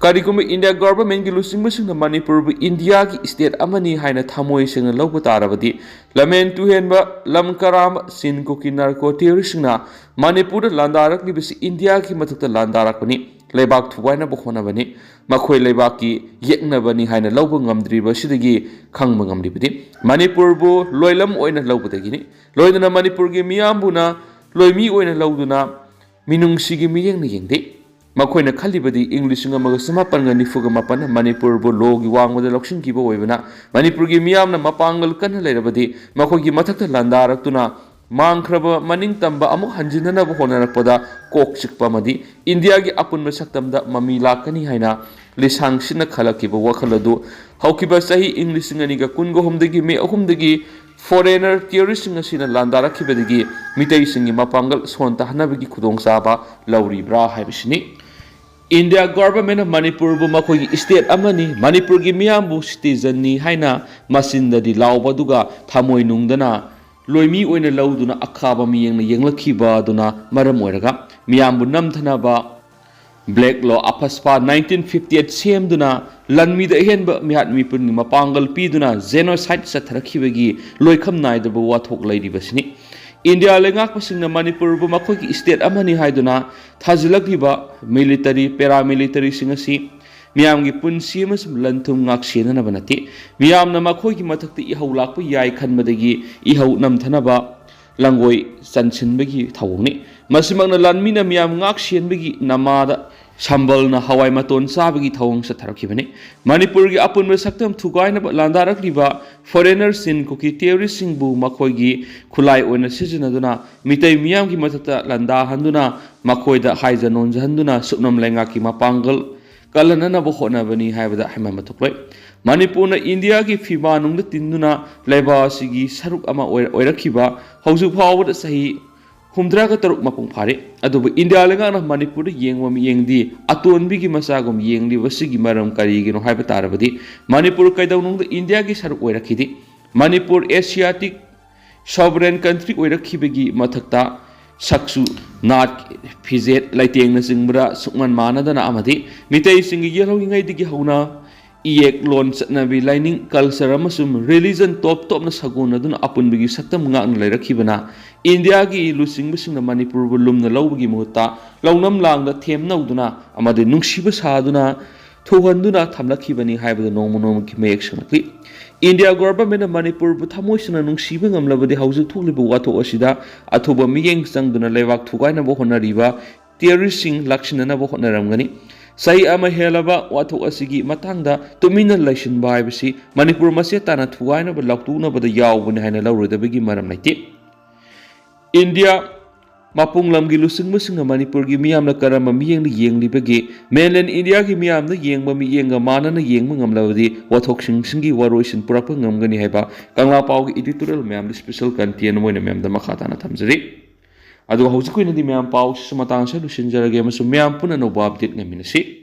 ꯀꯔꯤꯒꯨꯝꯕ ꯏꯟꯗꯤꯌꯥ governmentꯀꯤ ꯂꯨꯆꯤꯡꯕꯁꯤꯡꯅ ꯃꯅꯤꯄꯨꯔꯕꯨ ꯏꯟꯗꯤꯌꯥꯒꯤ state ꯑꯃꯅꯤ ꯍꯥꯏꯅ ꯊꯃꯣꯏ ꯁꯦꯡꯅ ꯂꯧꯕ ꯇꯥꯔꯕꯗꯤ, ꯂꯝꯍꯦꯟ ꯇꯨꯍꯦꯟꯕ, ꯂꯝ ꯀꯔꯥꯝꯕ, ꯆꯤꯟ ꯀꯨꯀꯤ narco terroristꯁꯤꯡꯅ ꯃꯅꯤꯄꯨꯔꯗ ꯂꯥꯟꯗꯥꯔꯛꯂꯤꯕꯁꯤ ꯏꯟꯗꯤꯌꯥꯒꯤ ꯃꯊꯛꯇ ꯂꯥꯟꯗꯥꯔꯛꯄꯅꯤ, ꯂꯩꯕꯥꯛ ꯊꯨꯒꯥꯏꯅꯕ ꯍꯣꯠꯅꯕꯅꯤ, ꯃꯈꯣꯏ ꯂꯩꯕꯥꯛꯀꯤ ꯌꯦꯛꯅꯕꯅꯤ ꯍꯥꯏꯅ ꯂꯧꯕ ꯉꯝꯗ꯭ꯔꯤꯕ ꯑꯁꯤꯗꯒꯤ ꯈꯪꯕ ꯉꯝꯂꯤꯕꯗꯤ ꯃꯅꯤꯄꯨꯔꯕꯨ ꯂꯣꯏꯂꯝ ꯑꯣꯏꯅ ꯂꯧꯕꯗꯒꯤꯅꯤ꯫ ꯂꯣꯏꯅꯅ ꯃꯅꯤꯄꯨꯔꯒꯤ ꯃꯤꯌꯥꯝꯕꯨꯅ ꯂꯣꯏꯃꯤ ꯑꯣꯏꯅ ꯂꯧꯗꯨꯅ ꯃꯤꯅꯨꯡꯁꯤꯒꯤ ꯃꯤꯠꯌꯦꯡꯅ ꯌꯦꯡꯗꯦ꯫ ꯃꯈꯣꯏꯅ ꯈꯜꯂꯤꯕꯗꯤ ꯏꯪ ꯂꯤꯁꯤꯡ ꯑꯃꯒ ꯆꯃꯥꯄꯟꯒ ꯅꯤꯐꯨꯒ ꯃꯥꯄꯟ ꯃꯅꯤꯄꯨꯔꯕꯨ ꯂꯣꯒꯤ ꯋꯥꯡꯃꯗ ꯂꯧꯁꯤꯟꯈꯤꯕ ꯑꯣꯏꯕꯅ ꯃꯅꯤꯄꯨꯔꯒꯤ ꯃꯤꯌꯥꯝꯅ ꯃꯄꯥꯡꯒꯜ ꯀꯟꯅ ꯂꯩꯔꯕꯗꯤ ꯃꯈꯣꯏꯒꯤ ꯃꯊꯛꯇ ꯂꯥꯟꯗꯥꯔꯛꯇꯨꯅ ꯃꯥꯡꯈ꯭ꯔꯕ ꯃꯅꯤꯡ ꯇꯝꯕ ꯑꯃꯨꯛ ꯍꯟꯖꯤꯟꯅꯅꯕ ꯍꯣꯠꯅꯔꯛꯄꯗ ꯀꯣꯛ ꯆꯤꯛꯄ ꯑꯃꯗꯤ ꯏꯟꯗꯤꯌꯥꯒꯤ ꯑꯄꯨꯟꯕ ꯁꯛꯇꯝꯗ ꯃꯃꯤ ꯂꯥꯛꯀꯅꯤ ꯍꯥꯏꯅ ꯂꯤꯁꯥꯡ ꯁꯤꯠꯅ ꯈꯜꯂꯛꯈꯤꯕ ꯋꯥꯈꯜ ꯑꯗꯨ ꯍꯧꯈꯤꯕ ꯆꯍꯤ ꯏꯪ ꯂꯤꯁꯤꯡ ꯑꯅꯤꯒ ꯀꯨꯟꯒ ꯑꯍꯨꯝꯗꯒꯤ ꯃꯦ ꯑꯍꯨꯝꯗꯒꯤ ꯐꯣꯔꯦꯅꯔ ꯇꯦꯔꯣꯔꯤꯁꯁꯤꯡ ꯑꯁꯤꯅ ꯂꯥꯟꯗꯥꯔꯛꯈꯤꯕꯗꯒꯤ ꯃꯤꯇꯩꯁꯤꯡꯒꯤ ꯃꯄꯥꯡꯒꯜ ꯁꯣꯟꯊꯍꯟꯅꯕꯒꯤ ꯈꯨꯗꯣꯡꯆꯥꯕ ꯂꯧꯔꯤꯕ꯭ꯔꯥ ꯍꯥꯏꯕꯁꯤꯅꯤ꯫ ꯏꯟꯗꯤꯌꯥ ꯒꯣꯚꯔꯟꯃꯦꯟꯠꯅ ꯃꯅꯤꯄꯨꯔꯕꯨ ꯃꯈꯣꯏꯒꯤ ꯁ꯭ꯇꯦꯠ ꯑꯃꯅꯤ, ꯃꯅꯤꯄꯨꯔꯒꯤ ꯃꯤꯌꯥꯝꯕꯨ ꯁꯤꯇꯤꯖꯟꯅꯤ ꯍꯥꯏꯅ ꯃꯆꯤꯟꯗꯗꯤ ꯂꯥꯎꯕ ꯑꯗꯨꯒ ꯊꯃꯣꯏ ꯅꯨꯡꯗꯅ ꯂꯣꯏꯃꯤ ꯑꯣꯏꯅ ꯂꯧꯗꯨꯅ ꯑꯈꯥꯕ ꯃꯤꯠꯌꯦꯡꯅ ꯌꯦꯡꯂꯛꯈꯤꯕ ꯑꯗꯨꯅ ꯃꯔꯝ ꯑꯣꯏꯔꯒ ꯃꯤꯌꯥꯝꯕꯨ ꯅꯝꯊꯅꯕ ꯕ꯭ꯂꯦꯛ ꯂꯣ ꯑꯐꯁꯄꯥ ꯅꯥꯏꯟꯇꯤꯟ ꯐꯤꯐꯇꯤ ꯑꯩꯠ ꯁꯦꯝꯗꯨꯅ ꯂꯟꯃꯤꯗ ꯑꯍꯦꯟꯕ ꯃꯤꯍꯥꯠ ꯃꯤꯄꯨꯟꯒꯤ ꯃꯄꯥꯡꯒꯜ ꯄꯤꯗꯨꯅ ꯖꯦꯅꯣꯁꯥꯏꯠ ꯆꯠꯊꯔꯛꯈꯤꯕꯒꯤ ꯂꯣꯏꯈꯝ ꯅꯥꯏꯗꯕ ꯋꯥꯊꯣꯛ ꯂꯩꯔꯤꯕꯁꯤꯅꯤ꯫ ꯏꯟꯗꯤꯌꯥ ꯂꯩꯉꯥꯛꯄꯁꯤꯡꯅ ꯃꯅꯤꯄꯨꯔꯕꯨ ꯃꯈꯣꯏꯒꯤ ꯁ꯭ꯇꯦꯠ ꯑꯃꯅꯤ ꯍꯥꯏꯗꯨꯅ ꯊꯥꯖꯤꯜꯂꯛꯂꯤꯕ ꯃꯤꯂꯤꯇꯔꯤ, ꯄꯦꯔꯥꯃꯤꯂꯤꯇꯔꯤꯁꯤꯡ ꯑꯁꯤ ꯃꯤꯌꯥꯝꯒꯤ ꯄꯨꯟꯁꯤ ꯑꯃꯁꯨꯡ ꯂꯟ ꯊꯨꯝ ꯉꯥꯛꯁꯦꯟꯅꯅꯕ ꯅꯠꯇꯦ꯫ ꯃꯤꯌꯥꯝꯅ ꯃꯈꯣꯏꯒꯤ ꯃꯊꯛꯇ ꯏꯍꯧ ꯂꯥꯛꯄ ꯌꯥꯏ ꯈꯟꯕꯗꯒꯤ ꯏꯍꯧ ꯅꯝꯊꯅꯕ ꯂꯥꯡꯒꯣꯏ ꯆꯟꯁꯤꯟꯕꯒꯤ ꯊꯧꯑꯣꯡꯅꯤ꯫ ꯃꯁꯤꯃꯛꯅ ꯂꯥꯟꯃꯤꯅ ꯃꯤꯌꯥꯝ ꯉꯥꯛ ꯁꯦꯟꯕꯒꯤ ꯅꯃꯥꯗ ꯁꯝꯕꯜꯅ ꯍꯋꯥꯏ ꯃꯇꯣꯟ ꯆꯥꯕꯒꯤ ꯊꯧꯑꯣꯡ ꯆꯠꯊꯔꯛꯈꯤꯕꯅꯤ꯫ ꯃꯅꯤꯄꯨꯔꯒꯤ ꯑꯄꯨꯟꯕ ꯁꯛꯇꯝ ꯊꯨꯒꯥꯏꯅꯕ ꯂꯥꯟꯗꯥꯔꯛꯂꯤꯕ ꯐꯣꯔꯦꯅꯔꯁꯤꯡ ꯀꯨꯀꯤ ꯇꯦꯔꯣꯔꯤꯁꯁꯤꯡꯕꯨ ꯃꯈꯣꯏꯒꯤ ꯈꯨꯠꯂꯥꯏ ꯑꯣꯏꯅ ꯁꯤꯖꯤꯟꯅꯗꯨꯅ ꯃꯤꯇꯩ ꯃꯤꯌꯥꯝꯒꯤ ꯃꯊꯛꯇ ꯂꯥꯟꯗꯥꯍꯟꯗꯨꯅ ꯃꯈꯣꯏꯗ ꯍꯥꯏꯖ ꯅꯣꯟꯖꯍꯟꯗꯨꯅ ꯁꯨꯞꯅꯝ ꯂꯩꯉꯥꯛꯀꯤ ꯃꯄꯥꯡꯒꯜ ꯀꯜꯍꯟꯅꯅꯕ ꯍꯣꯠꯅꯕꯅꯤ ꯍꯥꯏꯕꯗ ꯍꯥꯏꯃꯟꯕ ꯊꯣꯛꯂꯣꯏ꯫ ꯃꯅꯤꯄꯨꯔꯅ ꯏꯟꯗꯤꯌꯥꯒꯤ ꯐꯤꯕꯥ ꯅꯨꯡꯗ ꯇꯤꯟꯗꯨꯅ ꯂꯩꯕꯥꯛ ꯑꯁꯤꯒꯤ ꯁꯔꯨꯛ ꯑꯃ ꯑꯣꯏ-, ꯑꯣꯏꯔꯛꯈꯤꯕ ꯍꯧꯖꯤꯛ ꯐꯥꯎꯕꯗ ꯆꯍꯤ ꯍꯨꯝꯗ꯭ꯔꯥꯒ ꯇꯔꯨꯛ ꯃꯄꯨꯡ ꯐꯥꯔꯦ꯫ ꯑꯗꯨꯕꯨ ꯏꯟꯗꯤꯌꯥ ꯂꯩꯉꯥꯛꯅ ꯃꯅꯤꯄꯨꯔꯗ ꯌꯦꯡꯕ ꯃꯤꯠꯌꯦꯡꯗꯤ ꯑꯇꯣꯟꯕꯤꯒꯤ ꯃꯆꯥꯒꯨꯝ ꯌꯦꯡꯂꯤꯕꯁꯤꯒꯤ ꯃꯔꯝ ꯀꯔꯤꯒꯤꯅꯣ ꯍꯥꯏꯕ ꯇꯥꯔꯕꯗꯤ ꯃꯅꯤꯄꯨꯔ ꯀꯩꯗꯧꯅꯨꯡꯗ ꯏꯟꯗꯤꯌꯥꯒꯤ ꯁꯔꯨꯛ ꯑꯣꯏꯔꯛꯈꯤꯗꯦ꯫ ꯃꯅꯤꯄꯨꯔ ꯑꯦꯁꯤꯌꯥꯇꯤꯛ ꯁꯣꯚꯔꯦꯟ ꯀꯟꯇ꯭ꯔꯤ ꯑꯣꯏꯔꯛꯈꯤꯕꯒꯤ ꯃꯊꯛꯇ ꯁꯛꯁꯨ ꯅꯥꯠ, ꯐꯤꯖꯦꯠ, ꯂꯩꯇꯦꯡꯅꯆꯤꯡꯕꯗ ꯁꯨꯛꯃꯥꯟ ꯃꯥꯟꯅꯗꯅ ꯑꯃꯗꯤ ꯃꯤꯇꯩꯁꯤꯡꯒꯤ ꯌꯦꯜꯍꯧꯔꯤꯉꯩꯗꯒꯤ ꯍꯧꯅ ꯏꯌꯦꯛ, ꯂꯣꯟ, ꯆꯠꯅꯕꯤ, ꯂꯥꯏꯅꯤꯡ, ꯀꯜꯆꯔ ꯑꯃꯁꯨꯡ ꯔꯤꯂꯤꯖꯟ ꯇꯣꯞ ꯇꯣꯞꯅ ꯁꯥꯒꯣꯟꯅꯗꯨꯅ ꯑꯄꯨꯟꯕꯒꯤ ꯁꯛꯇꯝ ꯉꯥꯛꯅ ꯂꯩꯔꯛꯈꯤꯕꯅ ꯏꯟꯗꯤꯌꯥꯒꯤ ꯂꯨꯆꯤꯡꯕꯁꯤꯡꯅ ꯃꯅꯤꯄꯨꯔꯕꯨ ꯂꯨꯝꯅ ꯂꯧꯕꯒꯤ ꯃꯍꯨꯠꯇ ꯂꯧꯅꯝ ꯂꯥꯡꯗ ꯊꯦꯝꯅꯧꯗꯨꯅ ꯑꯃꯗꯤ ꯅꯨꯡꯁꯤꯕ ꯁꯥꯗꯨꯅ ꯊꯨꯍꯟꯗꯨꯅ ꯊꯝꯂꯛꯈꯤꯕꯅꯤ ꯍꯥꯏꯕꯗꯨ ꯅꯣꯡꯃ ꯅꯣꯡꯃꯒꯤ ꯃꯌꯦꯛ ꯁꯦꯡꯂꯛꯂꯤ꯫ ꯏꯟꯗꯤꯌꯥ ꯒꯣꯚꯔꯟꯃꯦꯟꯠꯅ ꯃꯅꯤꯄꯨꯔꯕꯨ ꯊꯃꯣꯏ ꯁꯦꯡꯅ ꯅꯨꯡꯁꯤꯕ ꯉꯝꯂꯕꯗꯤ ꯍꯧꯖꯤꯛ ꯊꯣꯛꯂꯤꯕ ꯋꯥꯊꯣꯛ ꯑꯁꯤꯗ ꯑꯊꯨꯕ ꯃꯤꯠꯌꯦꯡ ꯆꯪꯗꯨꯅ ꯂꯩꯕꯥꯛ ꯊꯨꯒꯥꯏꯅꯕ ꯍꯣꯠꯅꯔꯤꯕ ꯇꯦꯔꯣꯔꯤꯁꯁꯤꯡ ꯂꯥꯛꯁꯤꯟꯅꯅꯕ ꯍꯣꯠꯅꯔꯝꯒꯅꯤ꯫ ꯆꯍꯤ ꯑꯃ ꯍꯦꯜꯂꯕ ꯋꯥꯊꯣꯛ ꯑꯁꯤꯒꯤ ꯃꯇꯥꯡꯗ ꯇꯨꯃꯤꯟꯅ ꯂꯩꯁꯤꯟꯕ ꯍꯥꯏꯕꯁꯤ ꯃꯅꯤꯄꯨꯔ ꯃꯆꯦꯠ ꯇꯥꯅ ꯊꯨꯒꯥꯏꯅꯕ, ꯂꯥꯎꯊꯣꯛꯅꯕꯗ ꯌꯥꯎꯕꯅꯤ ꯍꯥꯏꯅ ꯂꯧꯔꯣꯏꯗꯕꯒꯤ ꯃꯔꯝ ꯂꯩꯇꯦ꯫ ꯏꯟꯗꯤꯌꯥ ꯃꯄꯨꯡ ꯂꯝꯒꯤ ꯂꯨꯆꯤꯡꯕꯁꯤꯡꯅ ꯃꯅꯤꯄꯨꯔꯒꯤ ꯃꯤꯌꯥꯝꯅ ꯀꯔꯝꯕ ꯃꯤꯠꯌꯦꯡꯗ ꯌꯦꯡꯂꯤꯕꯒꯦ? ꯃꯦꯟꯂꯦꯟ ꯏꯟꯗꯤꯌꯥꯒꯤ ꯃꯤꯌꯥꯝꯅ ꯌꯦꯡꯕ ꯃꯤꯠꯌꯦꯡꯒ ꯃꯥꯟꯅꯅ ꯌꯦꯡꯕ ꯉꯝꯂꯕꯗꯤ ꯋꯥꯊꯣꯛꯁꯤꯡꯁꯤꯒꯤ ꯋꯥꯔꯣꯏꯁꯤꯟ ꯄꯨꯔꯛꯄ ꯉꯝꯒꯅꯤ ꯍꯥꯏꯕ ꯀꯪꯂꯥ ꯄꯥꯎꯒꯤ editorial ꯃꯌꯥꯝꯗ special content ꯑꯃ ꯑꯣꯏꯅ ꯃꯌꯥꯝꯗ ꯃꯈꯥ ꯇꯥꯅ ꯊꯝꯖꯔꯤ꯫ ꯑꯗꯨꯒ ꯍꯧꯖꯤꯛꯀꯤ ꯑꯣꯏꯅꯗꯤ ꯃꯌꯥꯝ ꯄꯥꯎꯁꯤꯁꯨ ꯃꯇꯥꯡ ꯑꯁꯤꯗ ꯂꯣꯏꯁꯤꯟꯖꯔꯒꯦ ꯑꯃꯁꯨꯡ ꯃꯌꯥꯝ ꯄꯨꯟꯅ ꯑꯅꯧꯕ update ꯉꯥꯏꯃꯤꯟꯅꯁꯤ꯫